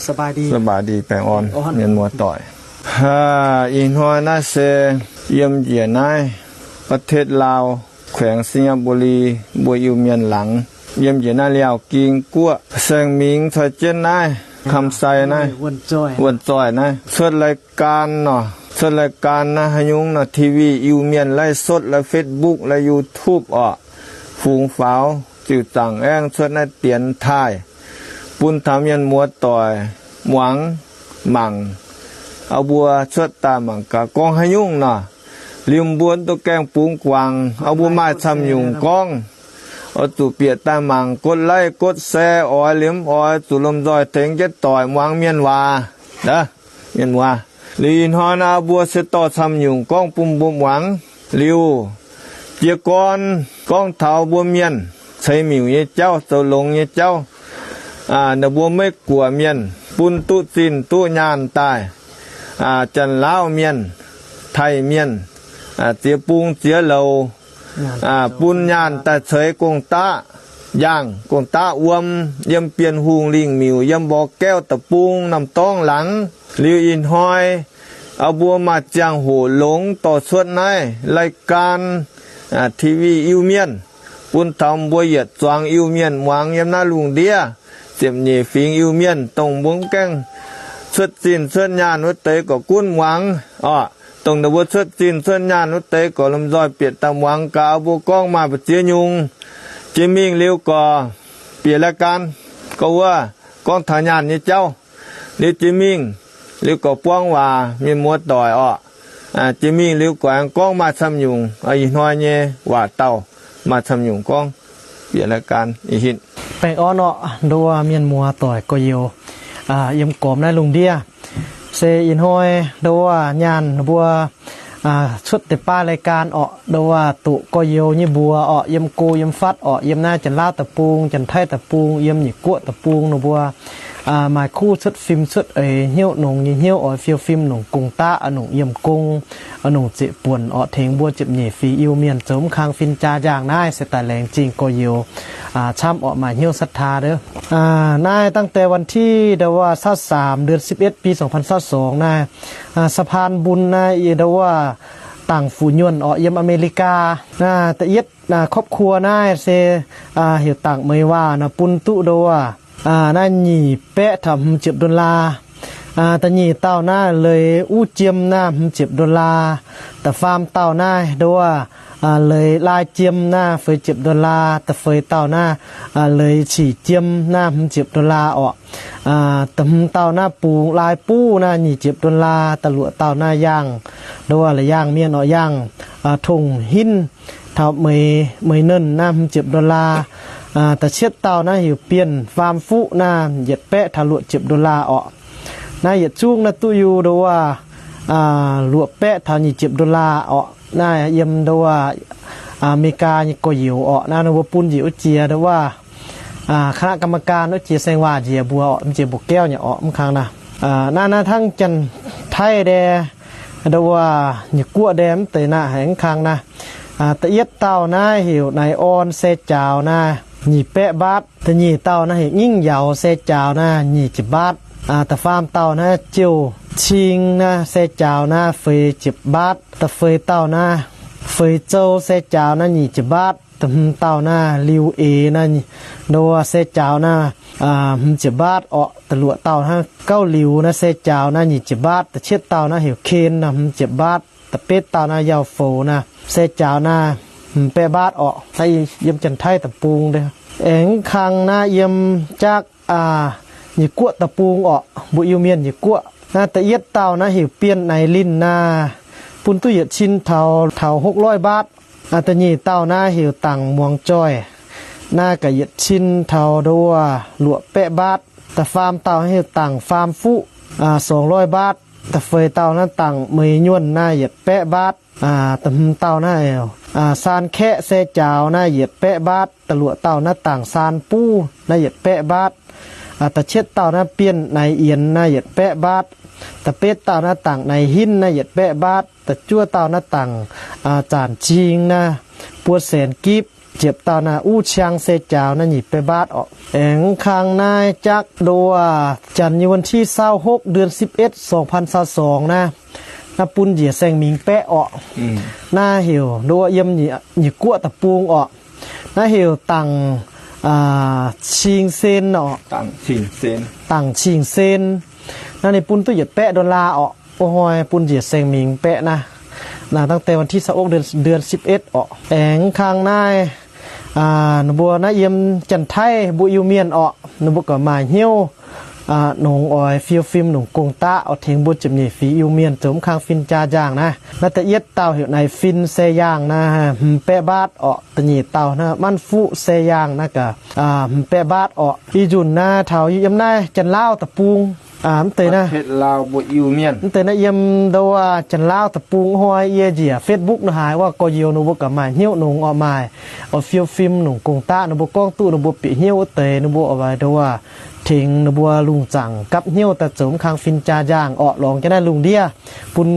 สบายดี baengh orn, mienh muoz-doic. Ih hnoi naaiv se yiem njiec naaiv ประเทศลาว แขวงไชยบุรี mbuo Iu-Mienh laangz, yiem njiec naaiv Liaauh Ging Guoqv, saeng-mingx caux jienv naaiv คำไซ naaiv, Wuonh Zoih naaiv, cuotv รายการ nor, cuotv รายการ naaiv haaix nyungc nor, TV, Iu-Mienh ไลฟ์สด, ไลฟ์ Facebook, ไลฟ์ YouTube orqc. Fungx faaux ziuc zaangc aengx cuotv naaiv dienx taaih bun taux mienh muoz-doic muangx mangc. Aa, mbuo cuotv daaih mangc gaax gorngv haaix nyungc nor, liuz mbuo duqv gaengh bungx guangc. Aa, mbuo maaih camv nyungc gorngv, oix zuqc bieqc daaih mangc, กดไลค์ กดแชร์ oix liemh oix zuqc lomh nzoih tengx jienv doic muangx mienh waac. Mienh muoz, liuz ih hnoi naaiv mbuo se dorh camv nyungc gorngv bun mbuo muangx. Liuz jiez gorn gorngv taux mbuo mienh ceix miuc nyei jauv, zoux longx nyei jauv, ninh mbuo Meiv Guoqv mienh bun duqv zinh duqv nyaanh daaih, Janx-Laauv mienh, Taiv mienh, ziex bung ziex louz, bun nyaanh daaih ceix gong-daqv, njang gong-daqv wuom, yiem Bienh Hungh lingh miuc, yiem Mborqv Gaeqv deic-bung, Namh Dorngx laangz. Liuz ih hnoi mbuo maaih ziangh hoc longx dorh cuotv naaiv รายการ TV Iu-Mienh bun taux mbuo yietc zuangx Iu-Mienh muangx yiem naaiv lungh ndiev ziepc nyeic fingx Iu-Mienh, dongh mbuo mv gaengh cuotv zinh cuotv nyaanh wuov deix gorqv gunv muangx orqc. Dongh ninh mbuo cuotv zinh cuotv nyaanh wuov deix gorqv lomh nzoih bieqc daaih muangx gaax mbuo gorngv maaih mbu'ziex nyungc. Jiex mingh liuz gorqv bieqc รายการ gorx wuov, gorngv taux nyaanh nyei jauv. Liuz jiex mingh liuz gorqv buangv waac mienh muoz-doic orqc. Jiex mingh liuz gorqv aengx gorngv maaih camv nyungc ih hnoi nyei waac dauh, maaih camv nyungc gorngv. Bieqc รายการ ih hitv. Baengh orn orqc, nduov mienh muoz-doic gorx-youz yiem gormx naaiv lungh ndiev. Se ih hnoi nduov nyaanh mbuo cuotv deix baav รายการ orqc, nduov doqc gorx-youz nyei mbuox orqc, yiem go yiem fatv orqc, yiem naaiv Janx-Laauv deic-bung, Janx-Taiv deic-bung, yiem Nyic Guoqv deic-bung, ninh mbuo maaih kuv cuotv fim cuotv eix, hnyouv nongx nyei hnyouv oix fiou fim nongc gong-daqv, nongc yiem gong, nongc zeqc buonc orqc, tengx mbuo ziepc nyeic fingx Iu-Mienh zoux mv kang fin-jaa njaangh naaiv se daaih laengz zingh gorx-youz camv orqc, maaih hnyouv ศรัทธา ndov. Naaiv ตั้งแต่วันที่ nduov สาม เดือนสิบเอ็ด ปี สองพันยี่สิบสอง naaiv, สะพานบุญ naaiv, nduov, dangc fuc nyuonh orqc, yiem Aa^me^li^gaa naaiv, da'yietv ครอบครัว naaiv se heuc dangc meix waac nor bun duqv nduov naaiv nyic baeqv taux hmz ziepc dollar. Da'nyeic dauh naaiv leiz uv jiem naaiv hmz ziepc dollar. Da'faam dauh naaiv nduov leiz lai jiem naaiv feix ziepc dollar. Da'feix dauh naaiv leiz cic jiem naaiv hmz ziepc dollar orqc. Da'hmz dauh naaiv bungx lai buv naaiv nyic ziepc dollar. Da'luoqc dauh naaiv yangh nduov la'yaangh mienh orqc, yangh tongh hinv taux meix, meix nernh naaiv hmz ziepc dollar. Da'cietv dauh naaiv heuc bienh faam fuqv naaiv yietc baeqv taux luoqc ziepc dollar orqc. Naaiv yietc zungv naaiv duqv yie nduov luoqc baeqv taux nyic ziepc dollar orqc. Naaiv yiem nduov Aa^me^li^gaa nyei gorx-youz orqc. Naaiv ninh mbuo bun njiec wuov jiex nduov คณะกรรมการ wuov jiex saeng waac njiec mbuo orqc, mv jiex mbuo gaeqv nyei orqc, mv kang naaiv. Naaiv naaiv hnangv Janx-Taiv ndie, nduov Nyic Guoqv ndie mv deix naaiv haiz mv kang naaiv. Da'yietv dauh naaiv heuc Naaiv Orn, se jaaux naaiv nyic baeqv mbaatv. Da'nyeic dauh naaiv heuc Ngingv Yauz, se jaaux naaiv nyic ziepc mbaatv. Da'faam dauh naaiv Jiouh Cing naaiv, se jaaux naaiv feix ziepc mbaatv. Da'feix dauh naaiv Feix Zou, se jaaux naaiv nyic ziepc mbaatv. Da'hmz dauh naaiv Liu Eix naaiv, nduov se jaaux naaiv hmz ziepc mbaatv orqc. Da'luoqc dauh naaiv Gauv Liuz naaiv, se jaaux naaiv nyic ziepc mbaatv. Da'cietv dauh naaiv heuc Ken naaiv, hmz ziepc mbaatv. Da'betv dauh naaiv Yauh Foux naaiv, se jaaux naaiv hmz baeqv mbaatv orqc. Naaiv yiem Janx-Taiv deic-bung. Aengx kang naaiv yiem jaav Nyic Guoqv deic-bung orqc, mbuo Iu-Mienh Nyic Guoqv. Naaiv da'yietv dauh naaiv heuc Bienh Naix Linh naaiv, bun duqv yietc cin taux, taux หกร้อย mbaatv. Da'nyeic dauh naaiv heuc Dangc Muangz Joih, naaiv gaax yietc cin taux nduov luoqc baeqv mbaatv. Da'faam dauh naaiv heuc Dangc Faam Fuqv, สองร้อย mbaatv. Da'feix dauh naaiv Dangc Meix Nyuonh naaiv yietc baeqv mbaatv. Da'hmz dauh naaiv Saan Kaeqv, se jaaux naaiv yietc baeqv mbaatv. Da'luoqc dauh naaiv Dangc Saan Buv naaiv yietc baeqv mbaatv. Da'cietv dauh naaiv Bienh Naix Yienx naaiv yietc baeqv mbaatv. Da'betv dauh naaiv Dangc Naix Hinv naaiv yietc baeqv mbaatv. Da'juov dauh naaiv Dangc Zaanc Cing naaiv บัวแสนกิฟต์. ziepc dauh naaiv uv ciang se jaaux naaiv nyic baeqv mbaatv orqc. Aengx kang naaiv jaqv nduov janx nyei วันที่ซาวหก เดือนสิบเอ็ด สองพันซาวสอง naaiv, naaiv bun njiec saeng-mingx baeqv orqc. Naaiv heuc nduov yiem nyic guoqv deic-bung orqc. Naaiv heuc Dangc Cing Sen orqc. Dangc Cing Sen. Naaiv ninh bun duqv yietc baeqv dollar orqc. Wuov hnoi bun njiec saeng-mingx baeqv naaiv. Naaiv ตั้งแต่วันที่ซาวหก เดือนสิบเอ็ด orqc. Aengx kang naaiv ninh mbuo naaiv yiem Janx-Taiv mbuo Iu-Mienh orqc, ninh mbuo gauh maaih hnyouv nongx oix fiou fim nongc gong-daqv oix tengx mbuo ziepc nyeic fingx Iu-Mienh zoux mv kang fin jaa njaangh naaiv. Naaiv da'yietv dauh heuc Naaic Fin se yaangh naaiv, hmz baeqv mbaatv orqc. Da'nyeic dauh naaiv Manv Fuqv se yaangh naaiv gaax, hmz baeqv mbaatv orqc. Ih nzunc naaiv taux yiem naaiv Janx-Laauv deic-bung, mv deix naaiv, mv deix naaiv yiem nduov Janx-Laauv deic-bung hnoi yie njiec Facebook nor haaix wuov gorx-youz ninh mbuo gauh maaih hnyouv nongx orqc, maaih oix fiou fim nongc gong-daqv, ninh mbuo gorngv duqv ninh mbuo bieqc hnyouv wuov deix, ninh mbuo oix nduov tengx ninh mbuo lungh zaangc gapv hnyouv daaih zoux mv kang fin jaa njaangh orqc. Lorngx jienv naaiv lungh ndiev bun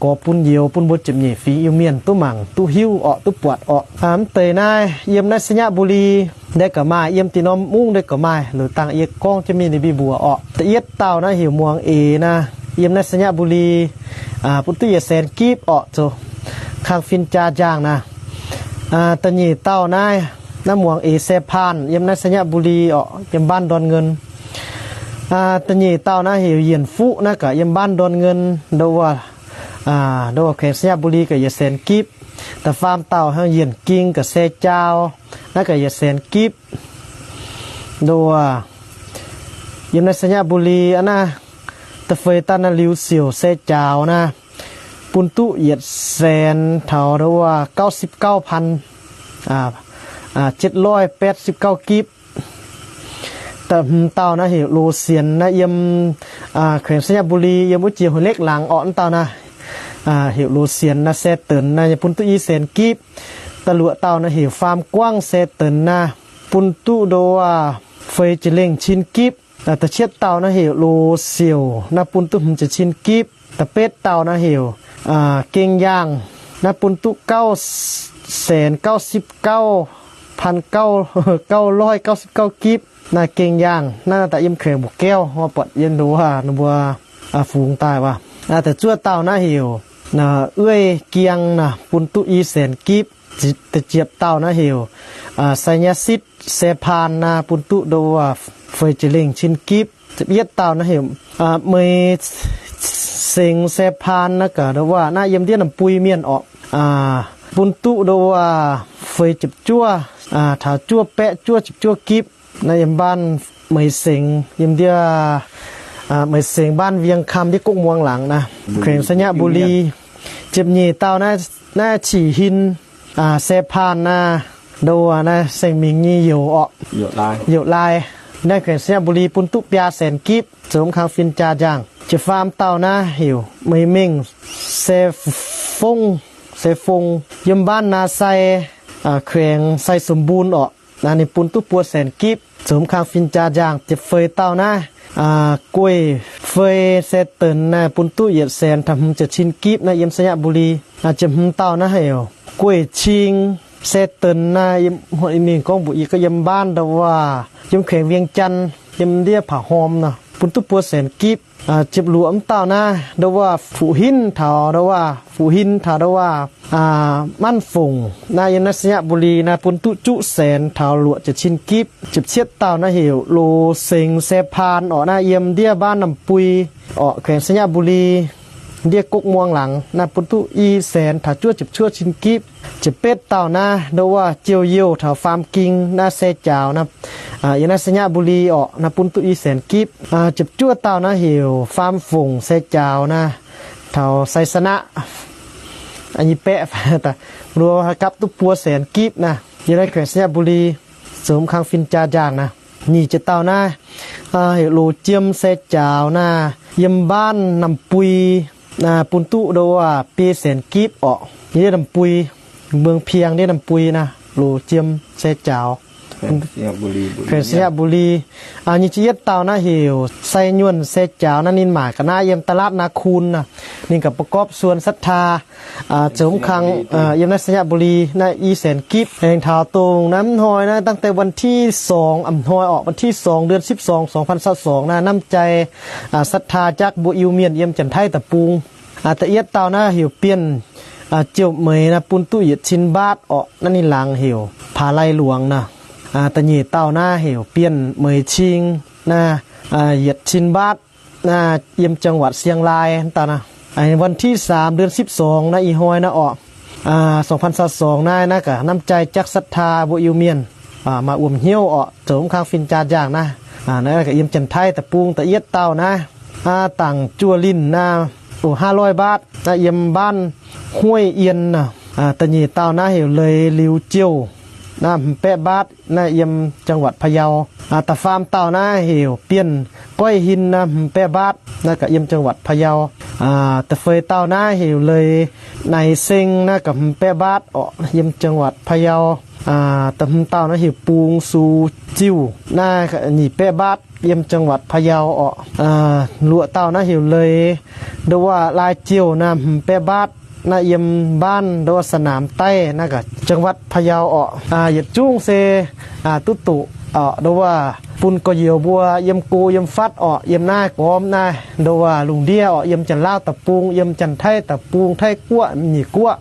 gorx bun youz, bun mbuo ziepc nyeic fingx Iu-Mienh duqv mangc duqv hiuv orqc, duqv buatc orqc. Mv deix naaiv yiem naaiv ไชยบุรี ndeic gauh maaih, yiem dih norm mungv ndeic gauh maaih, liuz dangh yie gorngv jienv mingh ninh mbuo mbuox orqc. Da'yietv dauh naaiv heuc Muangx Eix naaiv, yiem naaiv ไชยบุรี bun duqv yietc saenx gipv orqc, zoux kang fin jaa njaangh naaiv. Da'nyeic dauh naaiv, naaiv Muangx Eix แซ่พาน yiem naaiv ไชยบุรี orqc, yiem บ้านดอนเงิน. Da'nyeic dauh naaiv heuc Yienc Fuqv naaiv gaax, yiem บ้านดอนเงิน nduov, nduov แขวงไชยบุรี gaax yietc saenx gipv. Da'faam dauh hnangv Yienc Ging gaax se jaaux naaiv gaax yietc saenx gipv. Nduov yiem naaiv ไชยบุรี aqv naaiv. Da'feix dauh naaiv Liuz Siouc se jaaux naaiv, bun duqv yietc saenx taux nduov เก้าสิบเก้าพัน เจ็ดร้อยแปดสิบเก้า gipv. Da'hmz dauh naaiv heuc Loz Sienx naaiv, yiem แขวงไชยบุรี yiem wuov jiex Hueix Lekv laangz orqc, naaiv dauh naaiv heuc Loz Sienx naaiv se denx naaiv, bun duqv i saenx gipv. Da'luoqc dauh naaiv heuc Faam Guangv se denx naaiv, bun duqv nduov feix jiex lengh cin gipv. Da'cietv dauh naaiv heuc Loz Siouc naaiv, bun duqv hmz jiex cin gipv. Da'betv dauh naaiv heuc Gengh Yaangh naaiv, bun duqv เก้าแสนเก้าสิบเก้าพันเก้าร้อยเก้าสิบเก้า gipv. Naaiv Gengh Yaangh naaiv daaih yiem แขวงบ่อแก้ว buatc yiem nduov ninh mbuo fungx daaih waac. Da'zuoqv dauh naaiv heuc Ueiv Giang naaiv, bun duqv i saenx gipv. Da'ziepc dauh naaiv heuc Sai Nyatv Sitv se paan naaiv, bun duqv nduov feix jiex lengh cin gipv. Da'yietv dauh naaiv heuc Meix Sengx se paan naaiv gaax, nduov naaiv yiem ndiev Namh Bui Mienh orqc, bun duqv nduov feix ziepc juov taux juov baeqv juov ziepc juov gipv. Naaiv yiem บ้าน Meix Sengx, yiem ndiev Meix Sengx บ้านเวียงคำ ndiev Gokv Muangx laangz naaiv, แขวงไชยบุรี. Ziepc nyeic dauh naaiv Cic Hin se paan naaiv, nduov naaiv saeng-mingx nyei youz orqc, youz laai, naaiv แขวงไชยบุรี bun duqv biaa saenx gipv zoux mv kang fin jaa njaangh. Ziepc faam dauh naaiv heuc Meix Mengh se Fongv, se Fongh, yiem บ้านนาไซ แขวงไชยสมบูรณ์ orqc. Naaiv ninh bun duqv buo saenx gipv zoux mv kang fin jaa njaangh. Ziepc feix dauh naaiv Gueiv Fei se denx naaiv, bun duqv yietc saenx taux hmz jiex cin gipv naaiv, yiem ไชยบุรี. Ziepc hmz dauh naaiv heuc Gueiv Cing se denx naaiv, mingh gorngv mbuox yie gorngv yiem บ้าน nduov, yiem แขวงเวียงจันทน์, yiem ndiev ผาโฮม nor, bun duqv buo saenx gipv. Ziepc luoqc mv dauh naaiv nduov Fuqv Hinv taux nduov, Fuqv Hinv taux nduov Manv Fongc naaiv, yiem naaiv ไชยบุรี naaiv, bun duqv juqv saenx taux luoqc jiex cin gipv. Ziepc cietv dauh naaiv heuc Loz Sengx se paan orqc, naaiv yiem ndiev บ้าน Namh Bui orqc, แขวงไชยบุรี, ndiev Gokv Muangx laangz naaiv, bun duqv i saenx taux juov ziepc cuov cin gipv. Ziepc betv dauh naaiv nduov Jiou Youh taux Faam Ging naaiv se jaaux naaiv, yiem naaiv ไชยบุรี orqc, naaiv bun duqv i saenx gipv. Ziepc juov dauh naaiv heuc Faam Fongc se jaaux naaiv taux ไชยชนะ nyei baeqv, nduov gapv duqv buo saenx gipv naaiv, yiem naaiv แขวงไชยบุรี zoux mv kang fin jaa njaangh naaiv. Nyic ziepc dauh naaiv heuc Loz Jiem se jaaux naaiv, yiem บ้าน Namh Bui, bun duqv nduov biei saenx gipv orqc, yiem ndiev Namh Bui, เมืองเพียง ndiev Namh Bui naaiv, Loz Jiem se jaaux, แขวงไชยบุรี. Nyic ziepc yietv dauh naaiv heuc Sai Nyuonh se jaaux naaiv, ninh maaic ga'naaiv yiem ตลาดนาคูน naaiv. ninh gaax ประกอบส่วนศรัทธา zoux mv kang yiem naaiv ไชยบุรี naaiv i saenx gipv. Aengx taux dongh naaiv mv hnoi naaiv ตั้งแต่วันที่สอง a'hnoi orqc, วันที่สอง เดือนสิบสอง สองพันสอง naaiv น้ำใจ ศรัทธา jaax mbuo Iu-Mienh yiem Janx-Taiv deic-bung. Da'yietv dauh naaiv heuc Bienh Ziouv Meix naaiv bun duqv yietc cin mbaatv orqc, naaiv ninh laangz heuc Paa Lai Luangz naaiv. Da'nyeic dauh naaiv heuc Bienh Meix Cing naaiv, yietc cin mbaatv naaiv, yiem จังหวัดเชียงราย dauh naaiv. วันที่สาม เดือนสิบสอง naaiv ih hnoi naaiv orqc, สองพันสอง naaiv, naaiv gaax น้ำใจ jaax ศรัทธา mbuo Iu-Mienh maaih wuom hnyouv orqc, zoux mv kang fin-jaa njaangh naaiv. Naaiv gaax yiem Janx-Taiv deic-bung da'yietv dauh naaiv. Dangc juoh linh naaiv, ห้าร้อย mbaatv naaiv, yiem บ้านห้วยเอียน naaiv. Da'nyeic dauh naaiv heuc Leiz Liuz Ziouv naaiv, hmz baeqv mbaatv naaiv, yiem จังหวัดพะเยา. Da'faam dauh naaiv heuc Bienh Goiv Hin naaiv, hmz baeqv mbaatv naaiv, gaax yiem จังหวัดพะเยา. Da'feix dauh naaiv heuc Leiz Naix Seng naaiv, gaax hmz baeqv mbaatv orqc, yiem จังหวัดพะเยา. Da'hmz dauh naaiv heuc Bungx Sux Ziuh naaiv, nyic baeqv mbaatv, yiem จังหวัดพะเยา orqc. Luoqc dauh naaiv heuc Leiz, ndo wuov, Lai Ziouv naaiv, hmz baeqv mbaatv naaiv, yiem บ้าน ndo wuov สนามใต้ naaiv, gaax จังหวัดพะเยา orqc. Yietc zungv se duqv doqc orqc, ndo wuov, bun gorx-youz mbuo yiem go yiem fatv orqc, yiem naaiv gormx naaiv, ndo wuov, lungh ndiev orqc, yiem Janx-Lauv deic-bung, yiem Janx-Taiv deic-bung, Taiv Guoqv, Mienh Guoqv.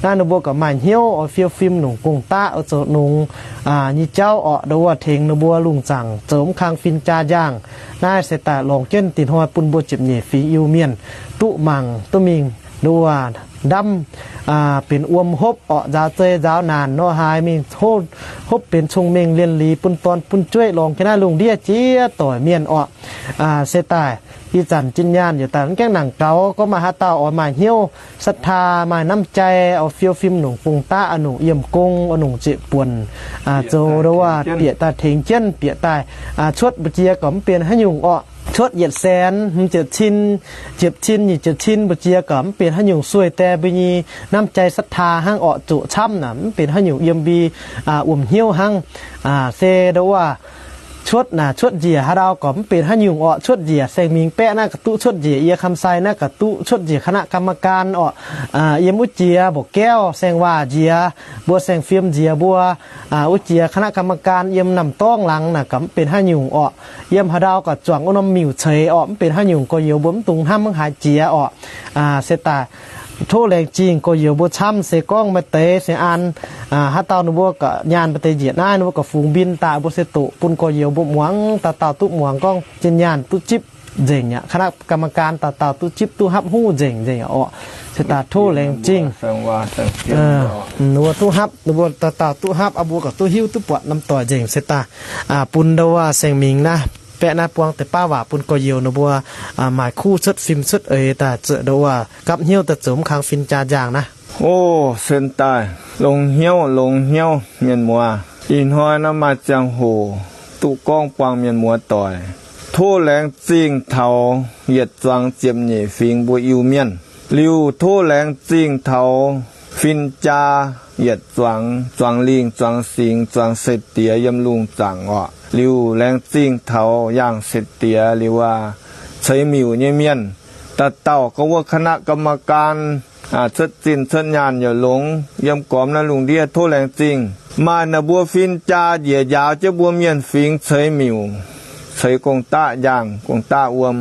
Naaiv ninh mbuo gaax maaih hnyouv oix fiou fim longc gong-daqv oix zoux longx nyei jauv orqc, ndo wuov, tengx ninh mbuo lungh zaangc zoux mv kang fin-jaa njaangh. Naaiv se daaih lorngx jienv dinh hnoi bun mbuo ziepc nyeic fingx Iu-Mienh duqv mangc duqv mingh, ndo wuov, ndamv benx wuom hopv orqc, nzaaux zei nzaaux naanc nor haaix mingh hopv benx cong-mengh lienh liz bun dorn bun jueiv lorngx jienv naaiv lungh ndiev jiex doic mienh orqc. Se daaih ih zanc jin nyaanh yaac daaih mv gaengh nangc gaux, gorngv maaih haaix dauh oix maaih hnyouv ศรัทธา maaih น้ำใจ oix fiou fim longc gong-daqv, oix longc yiem gong, oix longc zieqc buonc zoux, ndo wuov, bieqc daaih tengx jienv, bieqc daaih cuotv mbu'ziex gaax mv benx haaix nyungc orqc. Cuotv yietc saenx, hmz ziepc cin, ziepc cin, nyic ziepc cin mbu'ziex gaax mv benx haaix nyungc, sueih die mbuo nyei น้ำใจศรัทธา hnangv orqc, zoqc camv naaic mv benx haaix nyungc, yiem mbuo wuom hnyouv hnangv. Se ndo wuov, cuotv naaic cuotv njiec haaix ndau gaax mv benx haaix nyungc orqc, cuotv njiec saeng-mingx baeqv naaiv gaax duqv cuotv njiec, yie คำไซ naaiv gaax duqv cuotv njiec คณะกรรมการ orqc. Yiem wuov jiex mbuoqc gaeqv saeng-waac njiec, mbuo saeng-fim njiec mbuo wuov jiex คณะกรรมการ yiem น้ำต้อง laangz naaic gaax mv benx haaix nyungc orqc. Yiem haaix ndau gaax zuangx wuov norm miuc ceix orqc, mv benx haaix nyungc, gorx-youz mbuo mv dungx hnamv mv haaix jiex orqc. Se daaih tov laengz zingh gorx-youz mbuo camv, se gorngv maaih deix se an haaix dauh ninh mbuo gaax nyaanh maaih deix njiec naaiv, ninh mbuo gaax fungx mbin daaih, mbuo se doqc bun gorx-youz mbuo muangx, dauh dauh duqv muangx gorngv jin nyaanh duqv zipv nzengc aqv. คณะกรรมการ dauh dauh duqv zipv duqv hapv huv nzengc nzengc orqc. Se daaih tov laengz zingh. Ninh mbuo duqv hapv, ninh mbuo dauh dauh duqv hapv, mbuo gaax duqv hiuv duqv buatc norm doic nzengc. Se daaih bun ndo wuov saeng-mingx naaiv, baeqv naaiv buang deix baav waac bun gorx-youz ninh mbuo maaih kuv cuotv fim cuotv eix daaih, zuqc ndo wuov gapv hnyouv daaih zoux mv kang fin-jaa njaangh naaiv. O, sen daaih longx hnyouv, longx hnyouv mienh muoz. Ih hnoi naaiv maaih ziangh hoc duqv gorngv buangh mienh muoz doic. Tov laengz zingh taux yietc zuangx ziepc nyeic fingx mbuo Iu-Mienh. Liuz tov laengz zingh taux fin-jaa yietc zuangx, zuangx lingh, zuangx singx, zuangx se diex yiem lungh zaangc orqc. Liuz laengz zingh taux yangh se diex liuz aac, ceix miuc nyei mienh, dauh dauh gorngv wuov คณะกรรมการ cuotv zinh cuotv nyaanh yaac longx, yiem gormx naaiv lungh ndiev tov laengz zingh. Maaih naaic mbuo fin-jaa njiec njaaux jienv mbuo mienh fingx ceix miuc, ceix gong-daqv njaangh, gong-daqv wuom,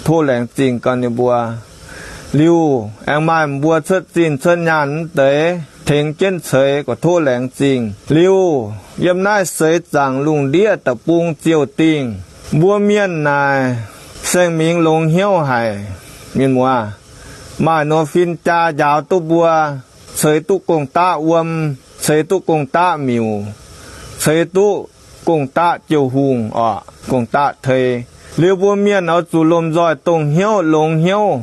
tov laengz zingh gau ninh mbuo. Liuz aengx maaih mbuo cuotv zinh cuotv nyaanh mv deix tengx jienv ceix, gaax tov laengz zingh. Liuz yiem naaiv seix zaangc lungh ndiev da'bung ziouh dingh, mbuo mienh naaic saeng-mingx longx hnyouv haic, mienh muoz. Maaih nor fin-jaa njaaux duqv mbuo, ceix duqv gong-daqv wuom, ceix duqv gong-daqv miuc, ceix duqv gong-daqv jiouh hungh orqc, gong-daqv tei. Liuz mbuo mienh oix zuqc lomh nzoih dongh hnyouv longx hnyouv,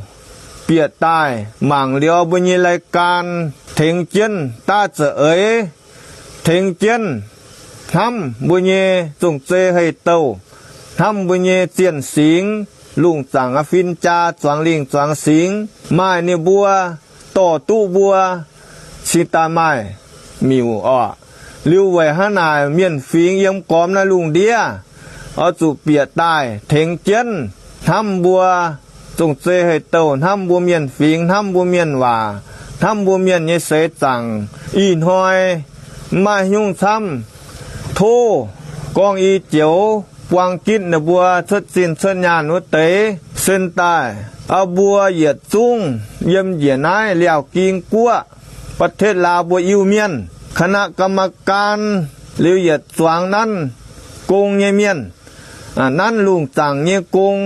bieqc daaih mangc liuz mbuo nyei รายการ tengx jienv daav za'eix, tengx jienv hnamv mbuo nyei zong-zei hei-douh, hnamv mbuo nyei zienh singx, lungh zaangc aqv fin-jaa, zuangx lingh zuangx singx, maaih ninh mbuo dorh duqv mbuo cingx daaih maaih miuc orqc. Liuz weic hnangv naaic mienh fingx yiem gormx naaiv lungh ndiev oix zuqc bieqc daaih tengx jienv hnamv mbuo zong-zei hei-douh hnamv mbuo mienh fingx, hnamv mbuo mienh waac, hnamv mbuo mienh nyei seix zaangc. Ih hnoi mv maaih nyungc camv. Tov gorngv i joux buang gitv ninh mbuo cuotv zinh cuotv nyaanh wuov deix. Sen daaih aa, mbuo yietc zungv yiem njiec naaiv Liaauc Ging Guoqv ประเทศลาว mbuo Iu-Mienh คณะกรรมการ liuz yietc zuangx nanv gong nyei mienh, nanv lungh zaangc nyei gong,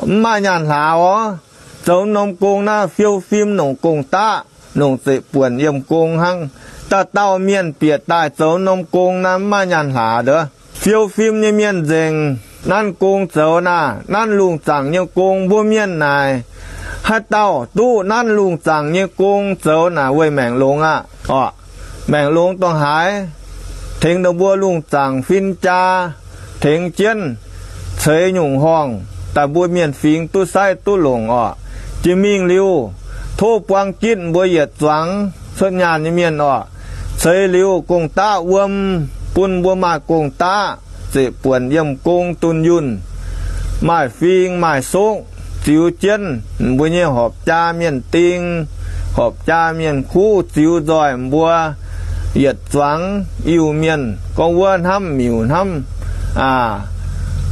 mv maaih nyaanh hlaax orv. Zoux norm gong naaiv fiou fim nongc gong-daqv, nongc zeqc buonc yiem gong hnangv. Dauh dauh mienh bieqc daaih zoux norm gong naaiv mv maaih nyaanh hlaax ndov. Fiou fim nyei mienh nzengc. Nanv gong zoux naaic, nanv lungh zaangc nyei gong. Mbuo mienh naaic, haaix dauh duqv nanv lungh zaangc nyei gong zoux naaic, weic maengc longx aqv orqc. Maengc longx dongh haaix? Tengx ninh mbuo lungh zaangc fin-jaa, tengx jienv ceix nyungc horngh daaih mbuo mienh fingx duqv saiv duqv longc orqc. Jiex mingh liuz, tov buang gitv mbuo yietc zuangx cuotv nyaanh nyei mienh orqc. Ceix liuz gong-daqv wuom bun mbuo maaih gong-daqv zeqc buonc yiem gong dunh yunh, maaih fing maaih sokv ziux jienv mbuo nyei horpc jaa mienh ding, horpc jaa mienh kuv ziux nzoih mbuo yietc zuangx Iu-Mienh gorngv wuov hnamv miuc hnamv, aa,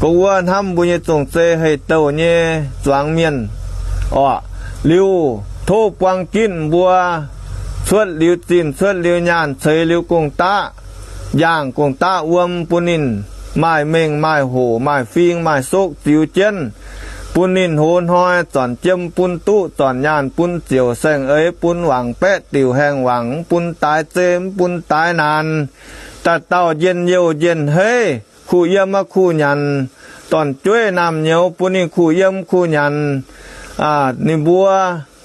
gorngv wuov hnamv mbuo nyei zong-zei hei-douh nyei zuangx mienh orqc. Liuz tov buang gitv mbuo cuotv liuz zinh cuotv liuz nyaanh ceix liuz gong-daqv, njaangh gong-daqv wuom bun ninh maaih mengh maaih hoc, maaih fing maaih sokv ziux jienv, bun ninh hoz hnoi zornc jiem bun duqv, zornc nyaanh bun ziouc, saeng-eix bun wangc, baeqv diuc haengh wangc, mv bun daix zei, mv bun daix naanc. Dauh dauh njien-youh njien-heiv, kuh yiem aqv kuh nyanc. Dorn-jueiv naamh nyouz bun ninh kuh yiem kuh nyanc. Ninh mbuo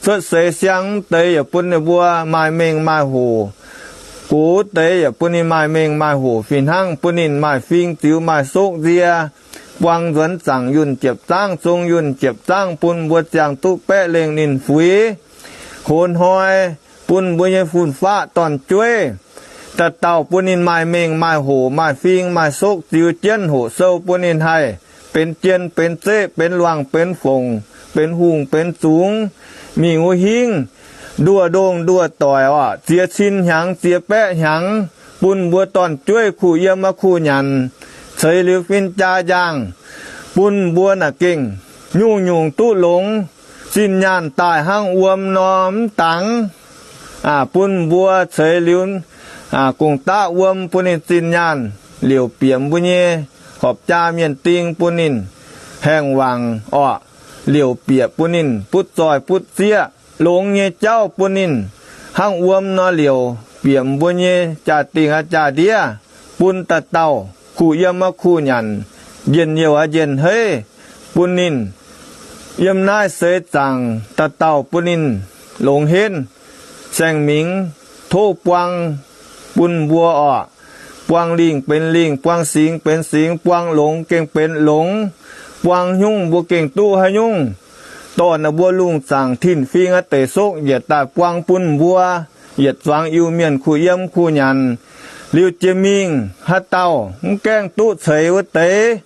cuotv seix siang wuov deix yaac bun ninh mbuo maaih mengh maaih hoc. Gox wuov deix yaac bun ninh maaih mengh maaih hoc fih hnangv, bun ninh maaih fing ziux maaih sokv nzie, buang nzuonx zaangc yunh jiepv zaangv, zong yunh jiepv zaangv, bun mbuo ziangh duqv baeqv lengh ninh fuix. Hoz hnoi bun mbuo nyei fun-faqv dorn-jueiv, dauh dauh bun ninh maaih mengh maaih hoc, maaih fing maaih sokv ziux jienv, hoqc sou bun ninh haih benx jien benx zeqv, benx luangh benx fongc, benx hungh benx zungx, mingh wuov hingv nduoh ndongh nduoh doic orqc, ziex cin hnyangx ziex baeqv hnyangx, bun mbuo dorn-jueiv kuh yiem aqv kuh nyanc. Ceix liuz fin-jaa njaangh, bun mbuo naaic gengh nyungc-nyungc duqv longx. Zinh nyaanh daaih hnangv wuom nor mv dangx. Bun mbuo ceix liuz gong-daqv wuom bun ninh zinh nyaanh, liouc bieqc mbuo nyei horpc jaa mienh ding bun ninh haengh wangc orqc, liouc bieqc bun ninh butv zoih butv zieqv, longx nyei jauv bun ninh hnangv wuom nor liouc bieqc mbuo nyei jaa-dingh aqv jaa-ndiev, bun dauh dauh kuh yiem aqv kuh nyanc, njien-youh aqv njien-heiv, bun ninh yiem naaiv seix zaangc dauh dauh bun ninh longx henv, saeng-mingx tov buang bun mbuo orqc. Buang lingh benx lingh, buang singx benx singx, buang longx gengh benx longx, buang nyungc mbuo gengh duqv haaix nyungc. Dorh naaiv mbuo lungh zaangc tin-fing aqv deix sokv njiec daaih buang bun mbuo yietc zuangx Iu-Mienh kuh yiem kuh nyanc. Liuz jiex mingh haaix dauh mv gaengh duqv ceix wuov deix,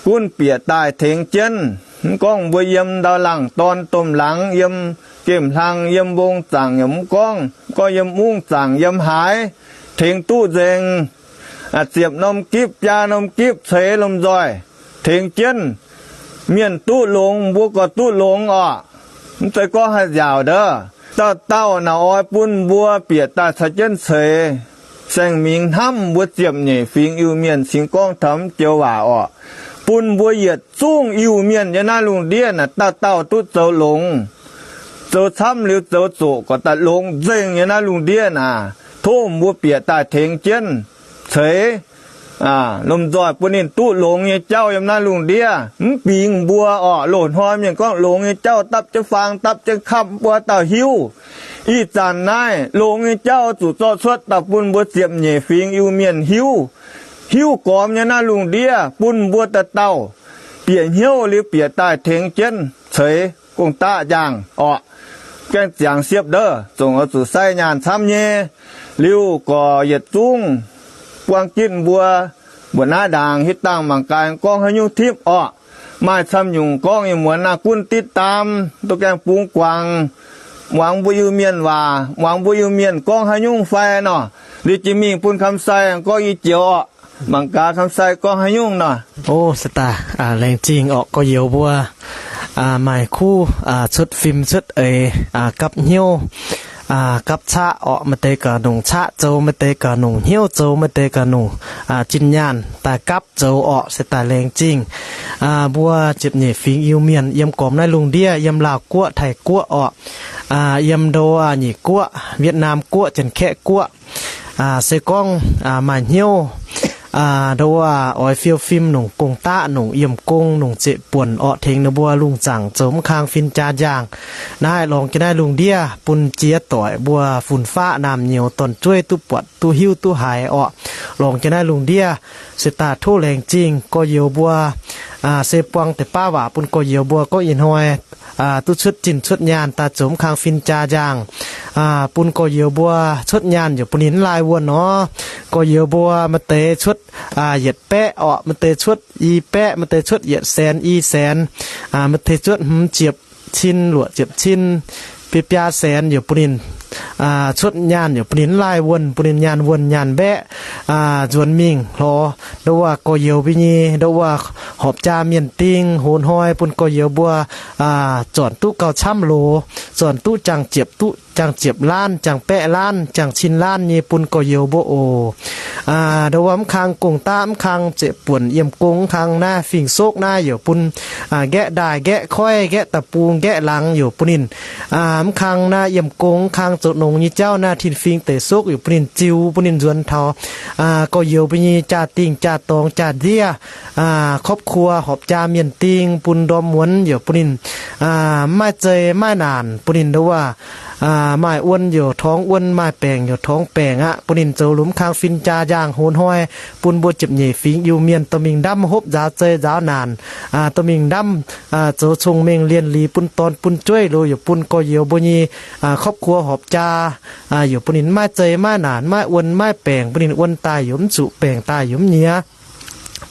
gunv bieqc daaih tengx jienv. Mv gorngv mbuo yiem ndau laangh dorn domh laangz, yiem gemh hlang, yiem mbong zaangc yaac mv gorngv, mv gorngv yiem mungv zaangc yiem haaix, tengx duqv nzengc. Ziepc norm gipv, biaa norm gipv, ceix lomh nzoih tengx jienv. Mienh duqv longx, mbuo gorx duqv longx orqc. Mv zeiz gorngv haaix nziaauc ndov. Dauh dauh naaic oix bun mbuo bieqc daaih caux jienv ceix. Saeng-mingx hnamv mbuo ziepc nyeic fingx Iu-Mienh cingx gorngv taux mv joux waac orqc. Bun mbuo yietc zungv Iu-Mienh yiem naaiv lungh ndiev naaic dauh dauh duqv zoux longx. Zoux camv liuz zoux zoqc gorqv daaih longx nzengc yiem naaiv lungh ndiev naaic. Tov mbuo bieqc daaih tengx jienv ceix lomh nzoih bun ninh duqv longx nyei jauv yiem naaiv lungh ndiev. Mv bingx mbuo orqc, loz-hnoi mienh gorngv longx nyei jauv dapv jienv faang dapv jienv kamv, mv baac dauh hiuv. Ih zanc naaiv longx nyei jauv zuqc zorqv cuotv daaih bun mbuo ziepc nyeic fingx Iu-Mienh hiuv. Hiuv gormx nyei naaiv lungh ndiev bun mbuo dauh dauh bieqc hnyouv liuz bieqc daaih tengx jienv ceix gong-daqv njaangh orqc. Gaengh ziangx siepv ndov, zongc oix zuqc sai nyaanh camv nyei. Liuz gorqv yietc zungv buang gitv mbuo mbuoqc naaiv ndaangc hitv dangh mangc gaax gorngv haaix nyungc tipv orqc. Maaih camv nyungc gorngv ih muonz naaiv gunv ติดตาม duqv gaengh bungx guangc, muangx mbuo Iu-Mienh waac, muangx mbuo Iu-Mienh gorngv haaix nyungc fai nor, liuz jiex mingh bun คำไซ gorngv i joux orqc. Mangc gaax คำไซ gorngv haaix nyungc nor. O, se daaih laengz zingh orqc gorx-youz mbuo maaih kuv cuotv fim cuotv eix gapv hnyouv, gapv caqv orqc. Maaih deix gaax nongc caqv zoux, maaih deix gaax nongc hnyouv zoux, maaih deix gaax nongc zinh nyaanh daaih gapv zoux orqc. Se daaih laengz zingh mbuo ziepc nyeic fingx Iu-Mienh yiem gormx naaiv lungh ndiev, yiem Laauh Guoqv, Taiv Guoqv orqc, yiem ndo Nyic Guoqv, Wietnam Guoqv, Janx-Kaeqv Guoqv. Se gorngv maaih hnyouv ndo wuov oix fiou fim nongc gong-daqv, nongc yiem gong, nongc zeqc buonc orqc, tengx ninh mbuo lungh zaangc zoux mv kang fin jaa njaangh. Naaiv lorngx jienv naaiv lungh ndiev bun jiex doic mbuo fun-faqv naamh nyouz dorn-jueiv duqv buatc duqv hiuv duqv haiz orqc. Lorngx jienv naaiv lungh ndiev se daaih tov laengz zingh gorx-youz mbuo se buang deix baav waac bun gorx-youz mbuo gorngv ih hnoi duqv cuotv zinh cuotv nyaanh daaih zoux mv kang fin jaa njaangh, bun gorx-youz mbuo cuotv nyaanh yaac bun ninh mv laai wuonh nor. Gorx-youz mbuo maaih deix cuotv yietc baeqv orqc, maaih deix cuotv i baeqv, maaih deix cuotv yietc saenx i saenx, maaih deix cuotv hmz ziepc cin, luoqc ziepc cin, biaa biaa saenx yaac bun ninh cuotv nyaanh yaac bun ninh mv laai wuonh, bun ninh nyaanh wuonh nyaanh mbaeqv nzuonx mingh hlorx ndo wuov gorx-youz mbuo nyei ndo wuov horpc jaa mienh ding hoz hnoi bun gorx-youz mbuo zornc duqv gauh camv loz, zornc duqv jangx ziepc duqv jangx ziepc laanv, jangx baeqv laanv, jangx cin laanv nyei bun gorx-youz mbuo oc. Ndo wuov mv kang gong-daqv, mv kang zeqc buonc yiem gong, mv kang naaiv fing-sokv naaiv yaac bun nqaeqv ndaaih, nqaeqv koiv, nqaeqv da'bung, nqaeqv laangz yaac bun ninh mv kang naaiv yiem gong, mv kang zoux nongx nyei jauv naaiv tin-fingx deic-sokv yaac bun ninh ziux, bun ninh nzuonx taux gorx-youz mbuo nyei jaa-dingh jaa-dorngx jaa-ndiev, ครอบครัว horpc jaa mienh ding, bun ndorm muonz yaac bun ninh mv maaih zei maiv naanc, bun ninh ndo wuov maaih wuonh yaac torngx wuonh, maaih baengc yaac torngx baengc aqv, bun ninh zoux lomh kang fin jaa njaangh hoz hnoi, bun mbuo ziepc nyeic fingx Iu-Mienh dorh mingh ndamv hopv nzaaux zei nzaaux naanc, dorh mingh ndamv zoux cong-mengh lienh liz bun dorn bun jueiv loz, yaac bun gorx-youz mbuo nyei ครอบครัว horpc jaa yaac bun ninh maiv zei maiv naanc, maiv wuonh maiv baengc, bun ninh wuonh daaih yaac mv zuqc, baengc daaih yaac mv nyiex.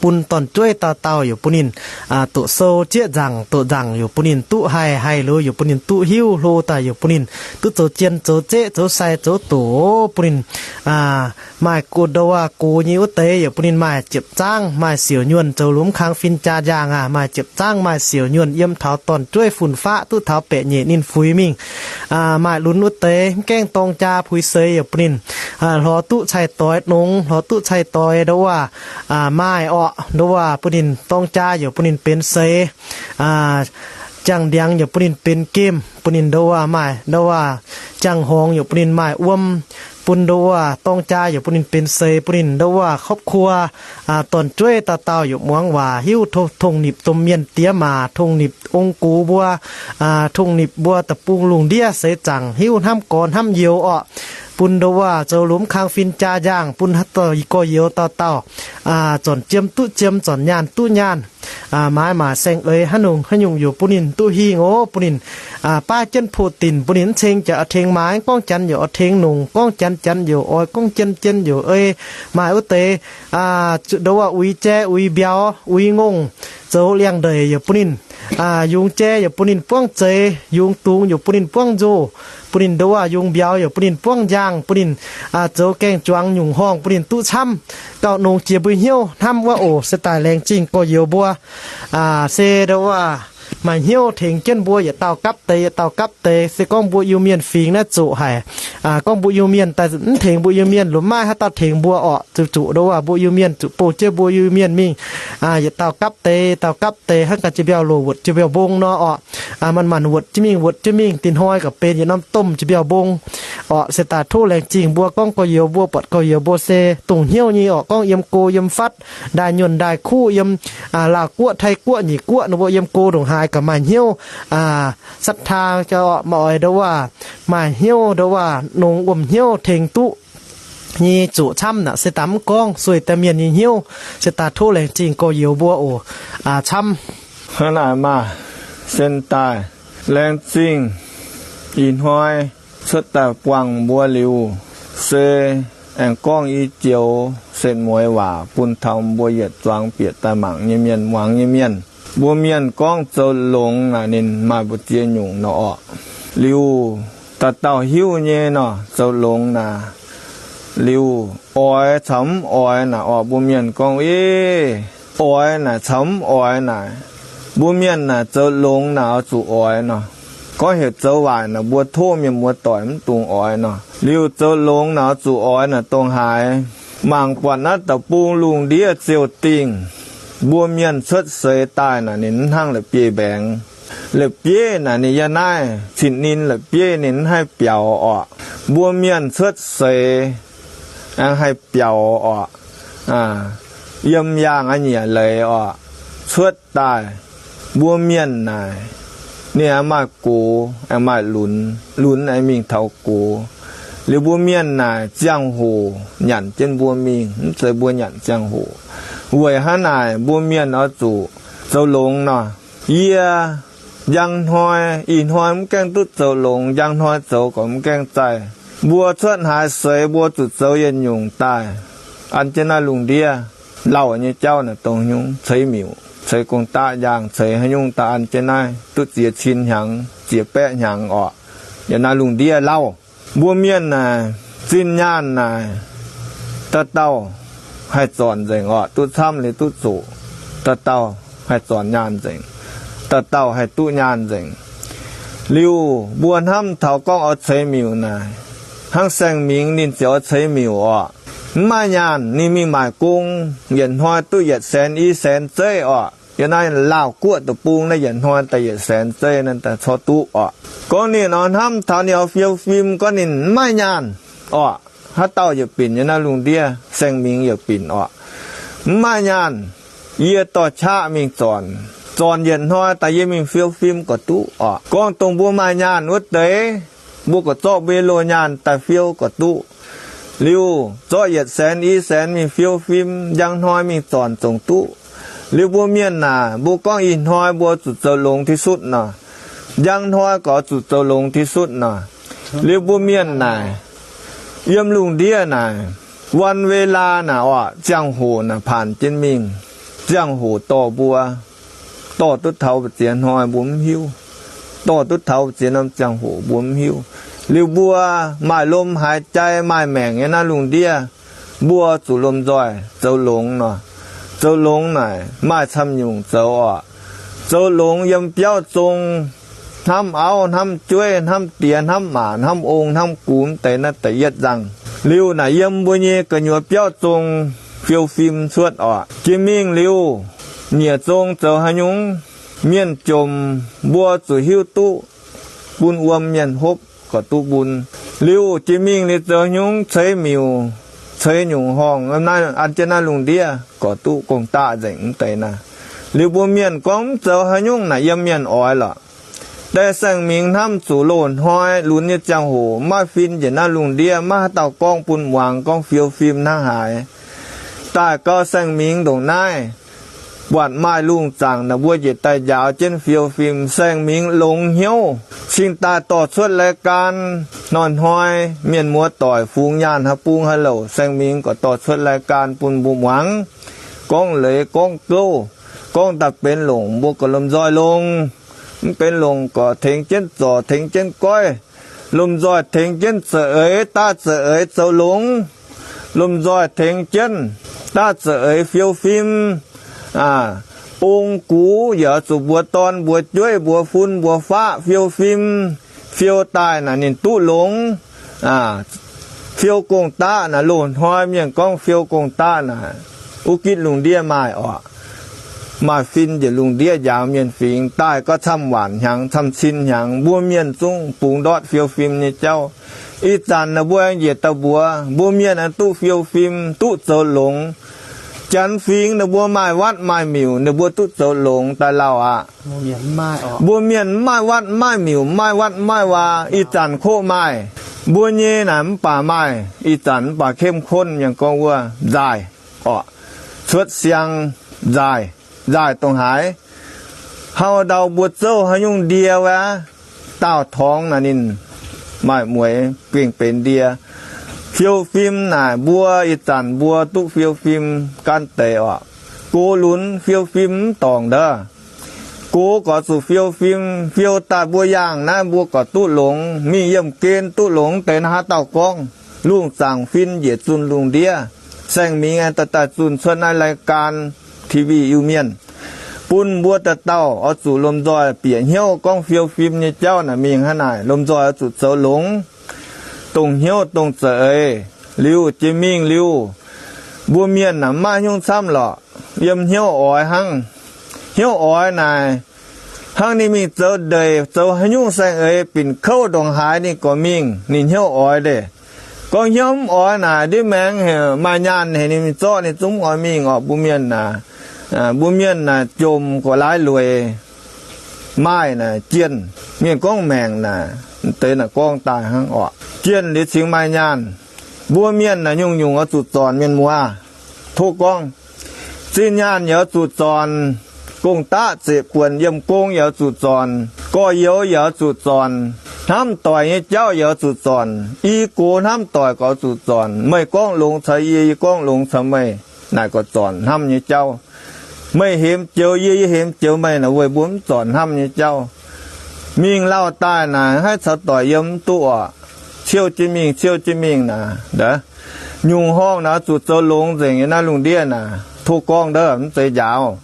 Bun dorn-jueiv dauh dauh yaac bun ninh doqc sou zieqv nzaangc, doqc nzaangc yaac bun ninh duqv haih, haih loz yaac bun ninh duqv hiuv, hlo daaih yaac bun ninh duqv zoux jien zoux zeqv, zoux sai zoux doqc, bun ninh maaih ndo wuov gox nyei wuov deix yaac bun ninh maaih ziepc zaangv maaih siouc nyuonh zoux lomh kang fin jaa njaangh aqv, maaih ziepc zaangv maaih siouc nyuonh yiem taux dorn-jueiv fun-faqv duqv taux baeqc nyeic ninh fuix mingh, maaih lunx wuov deix mv gaengh dorng jaa puix seix yaac bun ninh hlorx duqv cai-doix nongx, hlorx duqv cai-doix ndo wuov maaih orqc, ndo wuov bun ninh dorng jaa yaac bun ninh benx seix, jangx ndiangx yaac bun ninh benx gemh, bun ninh ndo wuov maaih ndo wuov jangx horngz yaac bun ninh maaih wuom, bun ndo wuov dorng jaa yaac bun ninh benx seix, bun ninh ndo wuov ครอบครัว dorn-jueiv dauh dauh yaac muangx waac hiuv, tongh nipc domh mienh diex maac, tongh nipc ong-gux mbuo, tongh nipc mbuo da'bung lungh ndiev seix zaangc hiuv hnamv gorx hnamv youz orqc. Bun ndo wuov zoux lomh kang fin jaa njaangh, bun gorx-youz dauh dauh zornc jiem duqv jiem, zornc nyaanh duqv nyaanh, maaiz maac saeng-eix haaix nyungc haaix nyungc yaac bun ninh duqv hingh oc, bun ninh baav jienv poh dinc, bun ninh mv ceng jaax oix tengx maaiz, gorngv janx yaac oix tengx nongc, gorngv janx janx yaac oix, gorngv jien jien yaac ei. Maaih wuov deix ndo wuov uix jai uix mbiauz uix ngongh zoux liangx-ndeic yaac bun ninh, yungz jai yaac bun ninh buangv zeix, yungz dungz yaac bun ninh buangv nzoh, bun ninh ndo wuov yungz mbiauz yaac bun ninh buangv njang, bun ninh zoux gaeng-juangc nyungc horngh bun ninh duqv camv gauh nongx jiex mbuo hnyouv hnamv wuov oc. Se daaih laengz zingh gorx-youz mbuo se ndo wuov maaih hnyouv tengx jienv mbuo yietc dauh gapv deix, yietc dauh gapv deix. Se gorngv mbuo Iu-Mienh fingx naaiv zoqc haic, gorngv mbuo Iu-Mienh daaih mv tengx mbuo Iu-Mienh, lomh maaih haaix dauh tengx mbuo orqc? Zuqc zuqc ndo wuov mbuo Iu-Mienh zuqc bouh jienv mbuo Iu-Mienh mingh yietc dauh gapv deix, dauh gapv deix, hnangv gaax jiex mbiauh loc wuotc jiex mbiauh mbong nor orqc. Manc manc wuotc jienv mingh, wuotc jienv mingh, dinh hnoi gaax benx yietc norm domh jiex mbiauh mbong orqc. Se daaih tov laengz zingh mbuo gorngv gorx-youz mbuo, buatc gorx-youz mbuo se dongh hnyouv nyei orqc. Gorngv yiem go yiem fatv, ndaaih nyuonh ndaaih kuv, yiem Laauh Guoqv, Taiv Guoqv, Nyic Guoqv, ninh mbuo yiem go ndongc haaix gaax maaih hnyouv ศรัทธา orqc, maaih oix ndo wuov maaih hnyouv ndo wuov nongx wuom hnyouv tengx duqv nyei zoqc camv naaic. Se daaih mv gorngv sueih daaih mienh nyei hnyouv. Se daaih tov laengz zingh gorx-youz mbuo oc, camv. Hnangv naaic maah! Sen daaih laengz zingh ih hnoi cuotv daaih buangh mbuo liuz, se aengx gorngv i joux setv mueiz waac bun taux mbuo yietc zuangx bieqc daaih mangc nyei mienh, muangx nyei mienh. Mbuo mienh gorngv zoux longx naaic ninh maaih mbu'ziex nyungc nor orqc. Liuz dauh dauh hiuv nyei nor, zoux longx naaic, liuz oix caux mv oix naaic orqc. Mbuo mienh gorngv, Ev, oix naaic caux mv oix naaic. Mbuo mienh naaic zoux longx naaic oix zuqc oix nor. Gorngv heuc zoux waaic naaic mbuo tov mienh muoz-doic mv dungx oix nor. Liuz zoux longx naaic oix zuqc oix naaic dongh haaix? Mangc buatc naaiv deic-bung lungh ndiev ziouc dingh, mbuo mienh cuotv seix daaih naaic ninh mv hnangv la'bieiv-mbaengx. La'bieiv naaic ninh yiem naaiv cin-nin la'bieiv ninh mv haih biaux orqc. Mbuo mienh cuotv seix aengx haih biaux orqc. Yiem yaangh a'nyiec leiz orqc, cuotv daaih. Mbuo mienh naaic ninh aengx maaih gox aengx maaih lunx, lunx aengx mingh taux gox. Liuz mbuo mienh naaic ziangh hoc nyanc jienv mbuo mingh, mv zeiz mbuo nyanc ziangh hoc. Weic hnangv naaic mbuo mienh oix zuqc zoux longx nor. Yie njang hnoi, ih hnoi mv gaengh duqv zoux longx, njang hnoi zoux gorqv mv gaengh zaih. Mbuo cuotv haaix seix mbuo zuqc zoux yietc nyungc daaih. An jienv naaiv lungh ndiev lauh nyei jauv naaic dongh nyungc ceix miuc, ceix gong-daqv, njang ceix haaix nyungc daaih an jienv naaiv duqv ziex cin hnyangx, ziex baeqv hnyangx orqc. Yiem naaiv lungh ndiev lauh, mbuo mienh naaic zinh nyaanh naaic dauh dauh haih zornc nzengc orqc, duqv camv liuz duqv zoqc, dauh dauh haih zornc nyaanh nzengc, dauh dauh haih duqv nyaanh nzengc. Liuz mbuo hnamv taux gorngv oix ceix miuc naaic, hnangv Saeng Mingx ninh ziouc oix ceix miuc orqc. Mv maaih nyaanh, ninh mingh maaic gong, yietc hnoi duqv yietc saenx i saenx zeiv orqc. Yiem naaiv Laauh Guoqv deic-bung naaiv yietc hnoi daaih yietc saenx zeiv naaiv daaih corc duqv orqc. Gorngv ninh oix hnamv taux ninh oix fiou fim, gorngv ninh mv maaih nyaanh orqc. Haaix dauh yaac binc yiem naaiv lungh ndiev, Saeng Mingx yaac binc orqc. Mv maaih nyaanh, yie dorh qaqv mingh zornc. Zornc yietc hnoi daaih yie mingh fiou fim gorqv duqv orqc. Gorngv dongh mbuo maaih nyaanh wuov deix, mbuo gorqv zorqv mbuo nyei loz nyaanh daaih fiou gorqv duqv. Liuz zorqv yietc saenx i saenx mingh fiou fim, njang hnoi mingh zornc zongc duqv. Liuz mbuo mienh naaic, mbuo gorngv ih hnoi mbuo zuqc zoux longx ti sutv nor, njang hnoi gorqv zuqc zoux longx ti sutv nor. Liuz mbuo mienh naaic, yiem lungh ndiev naaic, วันเวลา naaic orqc, ziangh hoc naaic paanc jienv mingh. Ziangh hoc dorh mbuo, dorh duqv taux mbu'ziex hnoi mbuo mv hiuv, dorh duqv taux mbu'ziex norm ziangh hoc mbuo mv hiuv. Liuz mbuo maaih lomh haaix jai maaih maengc nyei naaiv lungh ndiev, mbuo zuqc lomh nzoih zoux longx nor. Zoux longx naaic maaih camv nyungc zoux orqc. Zoux longx yiem biauv zong, hnamv auv, hnamv jueiv, hnamv diex, hnamv maac, hnamv ong, hnamv gux, deix naaiv da'yietv nzangc. Liuz naaic yiem mbuo nyei gu'nyuoz biauv zong fiou fim cuotv orqc. Jiex mingh liuz, nyiec zong zoux haaix nyungc, mienh jomc, mbuo zuqc hiuv duqv bun wuom mienh hopv gorqv duqv bun. Liuz jiex mingh liuz zoux haaix nyungc, ceix miuc, ceix nyungc horngh, naaiv an jienv naaiv lungh ndiev gorqv duqv gong-daqv nzengc mv deix naaiv. Liuz mbuo mienh gorngv mv zoux haaix nyungc naaic yiem mienh oix lorqc. Deix Saeng Mingx hnamv zuqc loz-hnoi lunx nyei ziangh hoc maiv fin njiec naaiv lungh ndiev, maiv haaix dauh gorngv bun muangx gorngv fiou fim hnangv haaix. Daaih gau Saeng Mingx ndongc naaiv, buatc maaih lungh zaangc naaic mbuo njiec daaih njaaux jienv fiou fim. Saeng Mingx longx hnyouv cingx daaih dorh cuotv รายการ hnoi-hnoi mienh muoz-doic fungx nyaanh haaix bung haaix louc, Saeng Mingx gorqv dorh cuotv รายการ bun mbuo muangx. Gorngv leiz gorngv gouv, gorngv daaih benx longc mbuo gorqv lomh nzoih longx, mv benx longc gorqv tengx jienv zorc tengx jienv goiv. Lomh nzoih tengx jienv za'eix daav za'eix zoux longx. Lomh nzoih tengx jienv daav za'eix fiou fim. Ong gux yaac zuqc mbuox dorn mbuox jueiv mbuox fun mbuox faqv fiou fim. Fiou daaih naaic ninh duqv longx. Fiou gong-daqv naaic loz-hnoi mienh gorngv fiou gong-daqv naaic, wuov gitv lungh ndiev maaih orqc. Maaih fin njiec lungh ndiev njaaux mienh fingx. Daaih gau camv waanc hnyangx camv cin hnyangx mbuo mienh zungv bungx ndortv fiou fim nyei jauv. Ih zanc naaic mbuo aengx njiec daaih mbuox mbuo mienh aengx duqv fiou fim duqv zoux longx. Janx fingx ninh mbuo maaih วัด maaih miuc ninh mbuo duqv zoux longx daaih lauh aqv. Mbuo mienh mv maaih วัด mv maaih miuc, mv maaih วัด mv maaih วา, ih zanc koqv maaih. Mbuo nyei naaic mv baac maaih, ih zanc mv baac เข้มข้น mienh gorngv wuov nzaaih orqc. Cuotv siang nzaaih. Nzaaih dongh haaix? Hauv ndau mbuo zouv haaix nyungc ndie wuov, daauh torngx naaic ninh maaih mueix gengh benx ndie. Fiou fim naaic mbuo ih zanc mbuo duqv fiou fim gan deix orqc. Gox lunx fiou fim mv dorngc ndov. gox gorx zuqc fiou fim, fiou daaih mbuo yangh naaiv mbuo gorx duqv longx, mingh yiemh gen duqv longx deix naaiv haaix dauh gorngv. Lungh zaangc fin njiec zunh lungh ndiev, saeng-mingh aengx daaih daaih zunh cuotv naaiv รายการ TV Iu-Mienh, bun mbuo dauh dauh oix zuqc lomh nzoih bieqc hnyouv gorngv fiou fim nyei jauv naaic mingh hnangv naaic, lomh nzoih oix zuqc zoux longx, dongh hnyouv dongh za'eix liuz jiex mingh liuz, mbuo mienh naaic maiv nyungc camv lorqc, yiem hnyouv oix hnangv. Hnyouv oix naaic, hnangv ninh mingh zoux ndeic zoux haaix nyungc saeng-eix binc kouv ndongc haaix ninh gorx mingh, ninh hnyouv oix deix. Gorngv hnyouv mv oix naaic, ndiev maengx heuc maaih nyaanh heuc ninh mingh zorqv, ninh zungv mv oix mingh orqc. Mbuo mienh naaic, mbuo mienh naaic jomc gorx laaix lueic, maaih naaic jienh, mienh gorngv maengc naaic, deix naaic gorngv daaih hnangv orqc. Jienh liuz cingx maaih nyaanh. Mbuo mienh naaic nyungc-nyungc oix zuqc zornc, mienh muoz. Tov gorngv, zinh nyaanh yaac oix zuqc zornc, gong-daqv zeqc buonc yiem gong yaac oix zuqc zornc, gorx-youz yaac oix zuqc zornc, hnamv doic nyei jauv yaac oix zuqc zornc, i gox hnamv doic gorx oix zuqc zornc. Meih gorngv longx caux yie, yie gorngv longx caux meih, naaic gorx zornc hnamv nyei jauv. Meih hemx joux yie, yie hemx joux meih naaic, weic mbuo mv zornc hnamv nyei jauv. Mingh lauh daaih naaic, haih caux doic yiem mv duqv orqc. Ciouv jienv mingh, ciouv jienv mingh naaic, nyungc horngh naaic oix zuqc zoux longx nzengc nyei naaiv lungh ndiev naaic. Tov gorngv ndov, mv zeiz njaaux.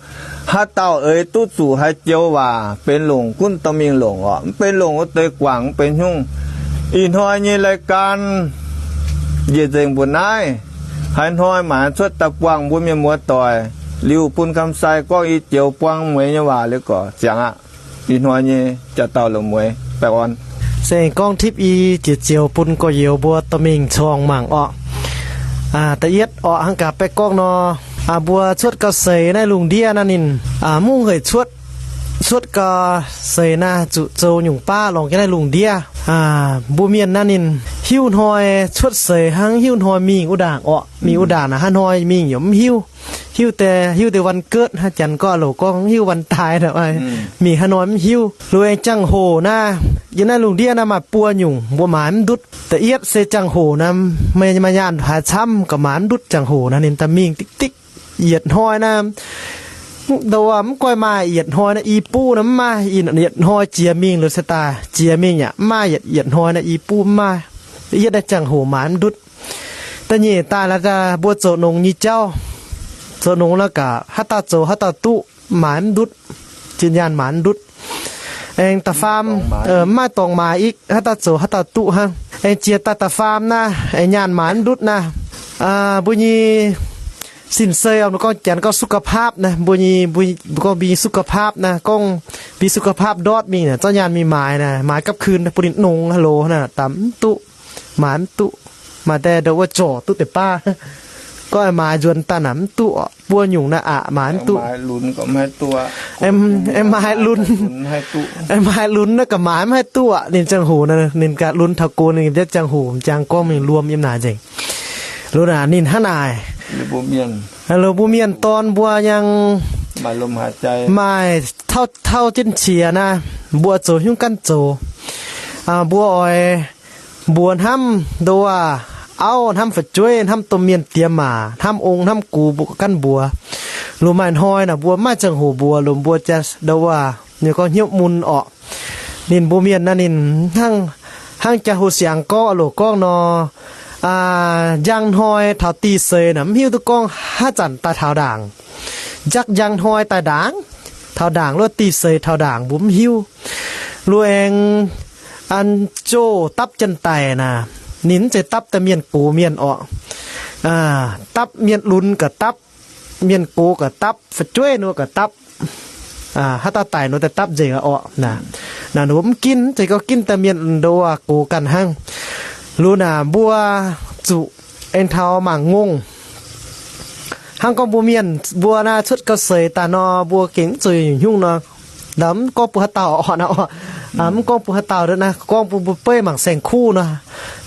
Haaix dauh eix duqv zuqc haaix joux waac benx longc gunv dorh mingh longc orqc. Mv benx longc wuov deix guangc mv benx hnyungv. Ih hnoi nyei รายการ njiec nzengc mbuoqc naaiv. Haaix hnoi maaiz cuotv daaih buangh mbuo mienh muoz doic, liuz bun คำใส gorngv i joux buang mueiz nyei waac liuz gorx ziangx aqv. Ih hnoi nyei jaax dauh loz mueiz baengh orn. Se gorngv tipv i jiex zioux bun gorx-youz mbuo dorh mingh corng mangc orqc. Da'yietv orqc, hnangv gaax baeqv gorngv nor, mbuo cuotv gau seix naaiv lungh ndiev naaiv ninh mv heuc cuotv, cuotv gau seix naaiv zuqc zoux nyungc baav longc jienv naaiv lungh ndiev. Mbuo mienh naaiv ninh hiuv hnoi cuotv seix hnangv hiuv hnoi mingh wuov ndaangc orqc. Mingh wuov ndaangc naaic hnangv hnoi mingh yaac mv hiuv. Hiuv deix, hiuv deix วันเกิด hnangv, janx gorngv louc gorngv hiuv วันตาย naaic, mingh hnangv hnoi mv hiuv. Loz-aengx jangx-hoc naaiv, yiem naaiv lungh ndiev naaiv maaih buo nyungc mbuo maaiz mv ndutv. Da'yietv se jangx-hoc naaiv, meih maaih nyaanh haaix camv gauh maaiz mv ndutv jangx-hoc naaiv ninh daaih mingh dikv dikv. Yietc hnoi naaiv, ndo mv goiv maaih yietc hnoi naaiv i buv naaiv mv maaih, yietc hnoi jiex mingh liuz se daaih jiex mingh yaac mv maaih, yietc hnoi naaiv i buv mv maaih. Da'yietv naaiv jangx-hoc maaiz mv ndutv. Da'nyeic daaih la'daaih mbuo zoux nongx nyei jauv, zoux nongx naaiv gaax haaix dauh zoux haaix dauh duqv, maaiz mv ndutv, zinh nyaanh maaiz mv ndutv. Aengx da'faam, mv maaih dorngx maaiz ikv, haaix dauh zoux haaix dauh duqv hnangv. Aengx jiex daaih da'faam naaiv, aengx nyaanh maaiz mv ndutv naaiv, mbuo nyei sin-sei, gorngv janx gorngv สุขภาพ naaiv, mbuo nyei, mbuo gorngv mbuo nyei สุขภาพ naaiv, gorngv mbuo สุขภาพ ndortv mingh naaic, zorqv nyaanh mingh maaiz naaic, maaiz gapv kuin bun ninh nongx haaix loz naaic, dapv mv duqv, maaiz mv duqv. Maaih deix ndongc wuov zorc duqv deix baav, gorngv maaiz nzuonx daaih naaic mv duqv. Buo nyungc naaiv aqc maaiz mv duqv. Aengx maaih lunx, aengx maaih lunx naaiv gaax maaiz mv haih duqv. Ninh ziangh hoc naaiv ninh gaax lunx taux go ninh ziangh hoc m'jangx gorngv mingh luom yiem naaic nzengc. Loz naaic ninh hnangv naaic, loz mbuo mienh dorn mbuo yangh maaih tauv, tauv jienv qiex naaiv, mbuo zoux hnyouv ganh zoux. Mbuo oix mbuox hnamv ndo wuov auv, hnamv fu'jueiv, hnamv domh mienh diex maac, hnamv ong hnamv gux, mbuo ganh mbuox. Loz maaih hnoi naaic mbuo mv maaih ziangh hoc mbuox, loz mbuo jaa ndo wuov, ninh gorngv hnyouv mun orqc. Ninh mbuo mienh naaiv ninh hnangv, hnangv jaa hlo siangx gorngv, loz gorngv nor, njang hnoi taux dih seix naaic mv hiuv duqv gorngv haaix zanc daaih taux ndaangc. Njakv njang hnoi daaih ndaangc, taux ndaangc luov dih seix taux ndaangc mbuo mv hiuv. Loz aengx an joh dapv janx-daic naaic, ninh mv zeiz dapv daaih mienh gox mienh orqc. Dapv mienh lunx gaax dapv, mienh gox gaax dapv, fu'jueiv nor gaax dapv. Haaix dauh daic nor daaih dapv nzengc orqc. Naaic ninh mbuo mv ginv, mv zeiz gorngv ginv daaih mienh ndo wuov gox ganh hnangv. Loz naaic mbuo zuqc aengx taux mangc ngongh. Hnangv gorngv mbuo mienh mbuo naaiv cuotv gau seix daaih nor, mbuo gengh mv zoux nyungc-nyungc nor, mv gorngv bun haaix dauh orqc, mv gorngv bun haaix dauh naaiv, gorngv bun mbuo beiv mangc saeng-kuv nor,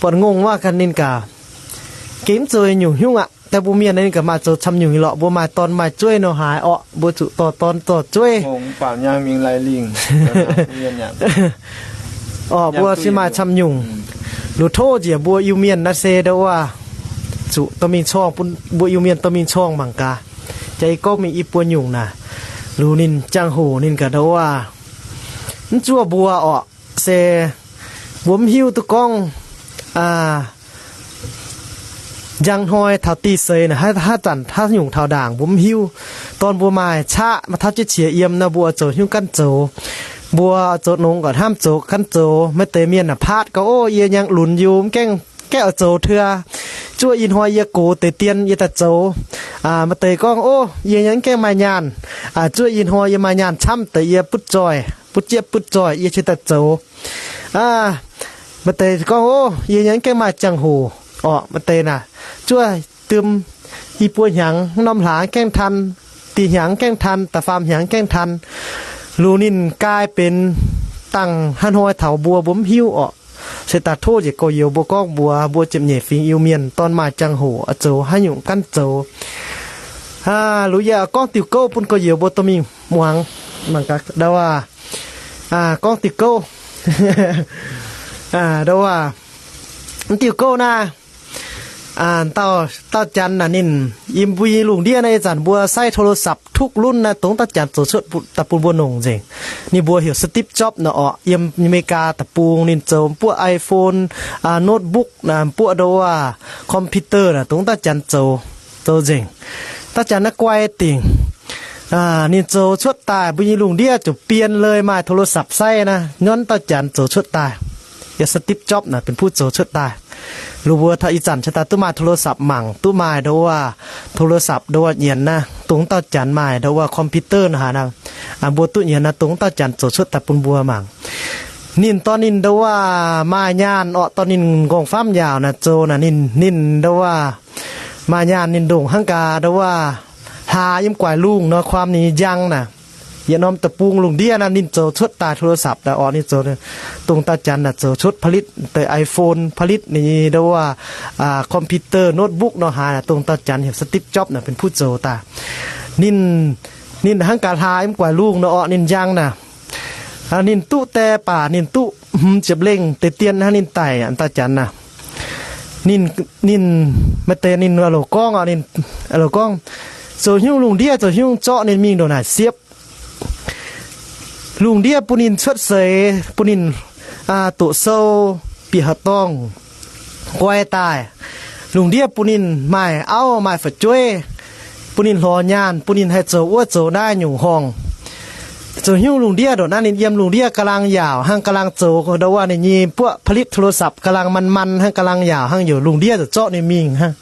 buatc ngongh waac ganh ninh gaax, gengh mv zoux nyungc-nyungc aqv. Daaih mbuo mienh naaiv ninh gaax maaih zoux camv nyungc nyei lorqc, mbuo maaih dorn maaih zueiv nor haaix orqc, mbuo zuqc dorh dorn dorh zueiv. Orqc, mbuo se maaih camv nyungc. Loz tov njiec mbuo Iu-Mienh naaiv se ndo wuov, zuqc dorh mingh corng, bun mbuo Iu-Mienh dorh mingh corng mangc gaax. Jaax yie gorngv mingh i buo nyungc naaic, Lungh ninh ziangh hoc ninh gaax ndau waac, mv zuov mbuo orqc, se mbuo mv hiuv duqv gorngv, aa, njang hnoi taux diuh seix naaic, haaix zanc haaix nyungc taux ndaangc mbuo mv hiuv. Dorn mbuo maaih qaqv, maaih tauv jieqv qiex yiem nor, mbuo oix zoux hnyouv ganh zoux. Mbuo oix zoux nongx gaax hnamv zoux ganh zoux. Maaih deix mienh aah, paatv gorngv, Ov, yie nyangx lunx yie mv gaengh, gaengh oix zoux teu. Zuov ih hnoi yie gox deix dien yie daaih zoux. Maaih deix gorngv, Ov, yie nyei mv gaengh maaih nyaanh. Zuov ih hnoi yie maaih nyaanh camv deix yie butv zoih, butv jieqv butv zoih yie cingx daaih zoux. Maaih deix gorngv, Ov, yie nyei mv gaengh maaih ziangh hoc orqc. Maaih deix naaic, zuov diem i buo hnyangx, norm hlaax gaengh tan, dih hnyangx gaengh tan, da'faam hnyangx gaengh tan. Lungh ninh gai benx dangh haaix hnoi taux mbuo, mbuo mv hiuv orqc. Se daaih tov njiec gorx-youz mbuo gorngv mbuox mbuo ziepc nyeic fingx Iu-Mienh dorn maaih ziangh hoc oix zoux haaix nyungc ganh zoux. Lungh yie gorngv diuh gouv bun gorx-youz mbuo dorh mingh muangx. Ndau waac, gorngv diuh gouv, ndau waac, diuh gouv naaiv, dauh janx naaic ninh, yiem mbuo nyei lungh ndiev naaiv ih zanc mbuo ใช้โทรศัพท์ ทุกรุ่น naaiv, dongh dauh janx zoux cuotv daaih bun mbuo longc nzengc. Ninh mbuox heuc Steve Jobs naaic orqc, yiem America deic-bung. Ninh zoux mbuoqv iPhone, notebook, mbuoqv ndau waac, computer naaic, dongh dauh janx zoux, zoux nzengc. Dauh janx naaiv guai dingc. Ninh zoux cuotv daaih mbuo nyei lungh ndiev ziouc bien leiz maaih โทรศัพท์ ใช้ naaiv, nyorn dauh janx zoux cuotv daaih. Yiem Steve Jobs naaic benx fuqv zoux cuotv daaih. Lungh mbuo taux ih zanc cingx daaih duqv maaih โทรศัพท์ mangc, duqv maaih ndau waac โทรศัพท์ ndau waac nyienx naaiv, dongh dauh janx maaih ndau waac computer naaiv haaix naaiv, mbuo duqv nyienx naaiv, dongh dauh janx zoux cuotv daaih bun mbuo mangc. Ninh dorh ninh ndau waac maaih nyaanh orqc, dorh ninh nqorngv-famv yaauc naaic zoux naaic, ninh, ninh ndau waac maaih nyaanh ninh ndongc hnangv gaax ndau waac hlaax yiem guaix lungh nor, kuaam ninh njang naaic. Yietc norm deic-bung lungh ndiev naaiv ninh zoux cuotv daaih โทรศัพท์ daaih orqc, ninh zoux, dongh dauh janx naaic zoux cuotv ผลิต deix iPhone, ผลิต ninh nyei ndau waac computer, notebook nor haaix, dongh dauh janx heuc Steve Jobs naaic benx fuqv zoux daaih. Ninh, ninh hnangv gaax hlaax yiem guaix lungh nor orqc, ninh njang naaic. Ninh duqv die baac ninh duqv hmz ziepc lengh deix dien hnangv ninh daic, dauh janx naaic. Ninh, ninh, maaih deix ninh louc gorngv, ninh louc gorngv, zoux haaix nyungc lungh ndiev zoux haaix nyungc zorqv ninh mingh ndongc naaic siepv. Lungh ndiev bun ninh cuotv seix, bun ninh doqc sou, bieqc haaix dorngh, guai daaih. Lungh ndiev bun ninh maaih auv maaih fu'jueiv, bun ninh hlorx nyaanh, bun ninh haih zoux wuov zoux naaiv nyungc horngh. Zoux haaix nyungc lungh ndiev ndongc naaiv ninh yiem lungh ndiev ga'lang yaauc hnangv, ga'lang zoux ndau wuov ninh nyei mbuoqv ผลิต โทรศัพท์ ga'lang man man hnangv, ga'lang yaauc hnangv, youc lungh ndiev ziouc zorqv ninh mingh hnangv.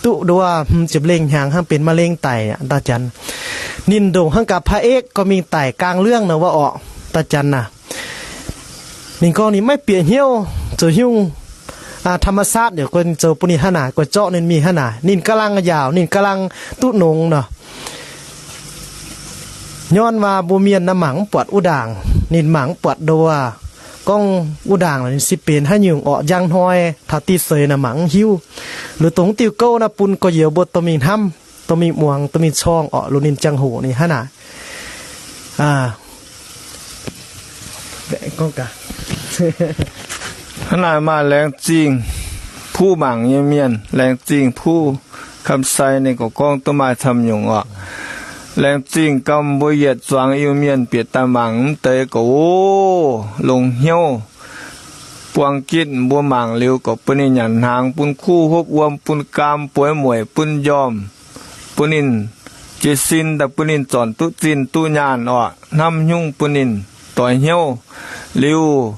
Duqv ndau wuov hmz ziepc lengh hnyangx hnangv, benx มะเร็ง daic aqv, dauh janx. Ninh ndongc hnangv gaax พระเอก gorngv mingh daic กลางเรื่อง nor wuov orqc, dauh janx naaic. Ninh gorngv ninh maiv bieqc hnyouv zoux haaix nyungc, ธรรมชาติ youc gorngv zoux bun ninh hnangv naaic, gorngv zorqv ninh mingh hnangv naaic. Ninh ga'lang yaauc, ninh ga'lang duqv nongx nor. Nyorn waac mbuo mienh naaiv mangc mv buatc wuov ndaangc, ninh mangc mv buatc ndau wuov, gorngv wuov ndaangc ninh se benx haaix nyungc orqc, njang hnoi taux diuh seix naaic mangc mv hiuv. Liuz dongh diuh gouv naaiv bun gorx-youz mbuo dorh mingh hnamv, dorh mingh muangx, dorh mingh corng orqc, lungh ninh ziangh hoc ninh hnangv naaic. Hnangv naaic maaih laengz zingh puv mangc nyei mienh, laengz zingh puv คำไซ ninh gorqv gorngv duqv maaih camv nyungc orqc. Laengz zingh gauh mbuo yietc zuangx Iu-Mienh bieqc daaih mangc mv deix gorqv, o, longx hnyouv. Buang gitv mbuo mangc liuz gorqv bun ninh nyanc hnaangx, bun kuv hopv wuom, bun gaam bueix mueic, bun njormh, bun ninh jiez sin daaih, bun ninh zornc duqv zinh duqv nyaanh orqc, hnamv hnyungv bun ninh doix hnyouv. Liuz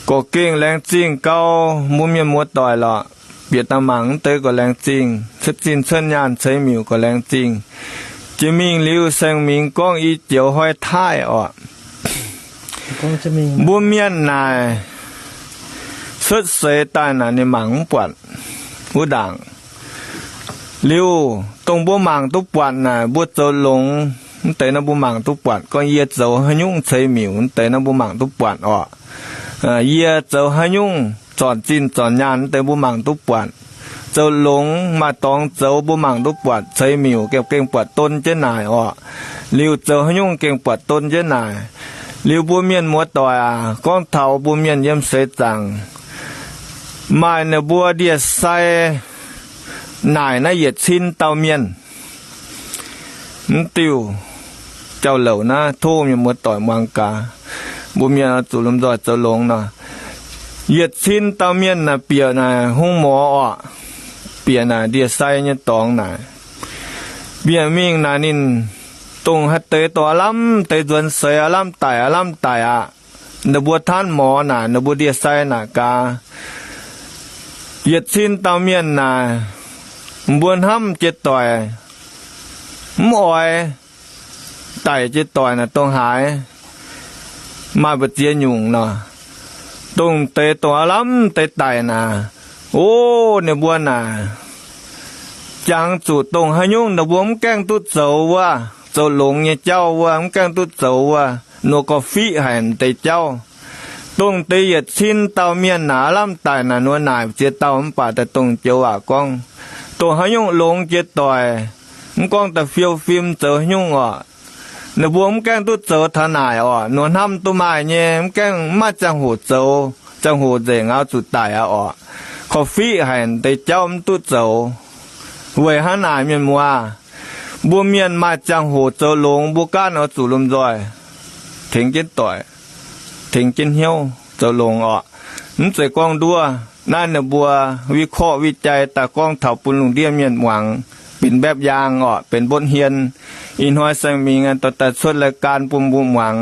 gorqv gengh laengz zingh gauh mbuo mienh muoz-doic lorqc, bieqc daaih mangc mv deix gorqv laengz zingh, cuotv zinh cuotv nyaanh ceix miuc gorqv laengz zingh. Jiex mingh liuz saeng-mingx gorngv i joux hnoi taaih orqc. Mbuo mienh naaic cuotv seix daaih naaic ninh mangc mv buatc wuov ndaangc. Liuz dongh mbuo mangc duqv buatc naaic mbuo zoux longx, mv deix nor mbuo mangc duqv buatc. Gorngv yie zoux haaix nyungc ceix miuc, mv deix nor mbuo mangc duqv buatc orqc. Yie zoux haaix nyungc zornc zinh zornc nyaanh, mv deix mbuo mangc duqv buatc. Zoux longx maaih dorngx zoux mbuo mangc duqv buatc, ceix miuc gengh, gengh buatc don jienv naaic orqc. Liuz zoux haaix nyungc gengh buatc don jienv naaic. Liuz mbuo mienh muoz-doic aac, gorngv taux mbuo mienh yiem seix zaangc, maaih ninh mbuo ndie-sai naaic naaiv yietc cin dauh mienh. Mv diuh jauv-louc naaiv tov mienh muoz-doic muangx gaax. Mbuo mienh oix zuqc lomh nzoih zoux longx nor, yietc cin dauh mienh naaic bieqc naaic hungh morz orqc, bieqc naaic ndie-sai nyei dorngx naaic. Bieqc mingh naaic ninh dongh haaix deix dongh aav lamh deix nzuonx seix, aav lamh daic aav lamh daic aqv. Ninh mbuo tanv morz naaic, ninh mbuo ndie-sai naaic gaax, yietc cin dauh mienh naaic, mbuo hnamv jiex doic, mv oix daic jiex doic naaic dongh haaix, maaih mbu'ziex nyungc nor. Dongh deix dongh aav lamh deix daic naaic, o, ninh mbuo naaic, jangx zuqc dongh haaix nyungc ninh mbuo mv gaengh duqv zoux wuov, zoux longx nyei jauv wuov, mv gaengh duqv zoux wuov, nor gorngv fiqv haic deix jauv. Dongh deix yietc cin dauh mienh naaic, aav lamh daic naaic, nor naaic ziex dauh mv baac daaih dongh joux waac gorngv, dongh haaix nyungc longx jiex doic, mv gorngv da'fiou fim zoux haaix nyungc orqc, ninh mbuo mv gaengh duqv zoux taux naaic orqc, nor hnamv duqv maaih nyei, mv gaengh, mv maaih ziangh hoc zoux, ziangh hoc nzengc aqv, zuqc daic aqv orqc. Korv-fiqv haic deix jauv mv duqv zoux. Weic hnangv naaic, mienh muoz, mbuo mienh maaih ziangh hoc zoux longx, mbuo ganh oix zuqc lomh nzoih tengx jienv doic, tengx jienv hnyouv zoux longx orqc. Mv zeiz gorngv nduov. Naaiv ninh mbuo วิเคราะห์ วิจัย daaih gorngv taux bun lungh ndiev mienh muangx, benx mbaepv yaang orqc, benx mbotv hmien. Ih hnoi Saeng Mingx dorh daaih cuotv รายการ bun mbuo muangx.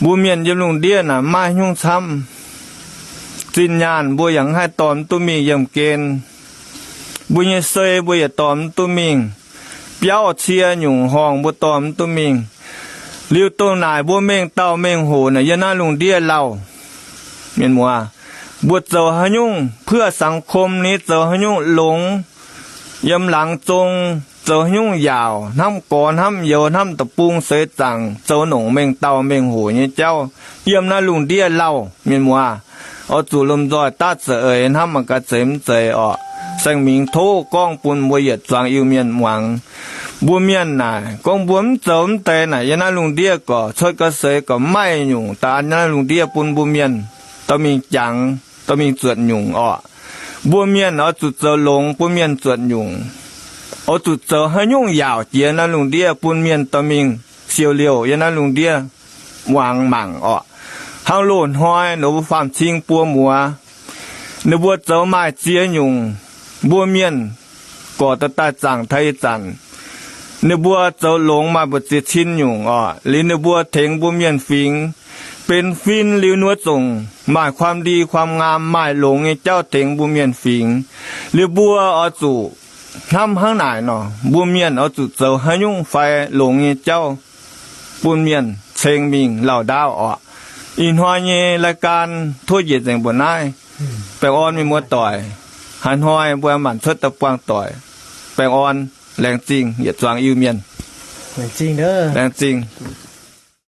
Mbuo mienh yiem lungh ndiev naaic maiv haaix nyungc camv. Zinh nyaanh mbuo yaac mv haih dorh mv duqv mingh yiemh gen. Mbuo nyei sei mbuo yaac dorh mv duqv mingh. Biauv cie nyungc horngh mbuo dorh mv duqv mingh. Liuz dongh naaic mbuo mengh dauh mengh hoc naaic yiem naaiv lungh ndiev lauh. Mienh muoz, mbuo zoux haaix nyungc เพื่อสังคม ni, zoux haaix nyungc longx, yiem laangz zong, zoux haaix nyungc yaauc, hnamv gorx hnamv youz, hnamv deic-bung seix zaangc, zoux nongc mengh dauh mengh hoc nyei jauv yiem naaiv lungh ndiev lauh. Mienh muoz, oix zuqc lomh nzoih daav za'eix hnamv mangc gaax zeiz mv zeiz orqc. Saeng Mingx tov gorngv bun mbuo yietc zuangx Iu-Mienh muangx. Mbuo mienh naaic gorngv mbuo mv zoux mv deix naaic, yiem naaiv lungh ndiev gorqv cuotv ga'seix gorqv mv maaih nyungc daaih an naaiv lungh ndiev bun mbuo mienh dorh mingh jangx, dorh mingh zuotc nyungc orqc. Mbuo mienh oix zuqc zoux longx bun mienh zuotc nyungc. Oix zuqc zoux haaix nyungc yaauc jiex naaiv lungh ndiev bun mienh dorh mingh siou liouh yiem naaiv lungh ndiev muangx mangc orqc. Hnangv loz-hnoi ninh mbuo faam-cing buo muoz, ninh mbuo zoux maaih ziex nyungc, mbuo mienh gorqv daaih daaih zaangc taux ih zanc, ninh mbuo zoux longx maaih mbu'ziex cin nyungc orqc. Liuz ninh mbuo tengx mbuo mienh fingx benx fin, liuz ninh mbuo zongc maaih ความดีความงาม, maaih longx nyei jauv tengx mbuo mienh fingx. Liuz mbuo oix zuqc hnamv hnangv naaic nor, mbuo mienh oix zuqc zoux haaix nyungc fai longx nyei jauv bun mienh ceng mingh lauh ndaauv orqc. Ih hnoi nyei รายการ tov njiec nzengc mbuo naaiv. Baengh orn mienh muoz-doic. Haaix hnoi mbuo maanc cuotv daaih buangh doic. Baengh orn, laengz zingh yietc zuangx Iu-Mienh. Laengz zingh.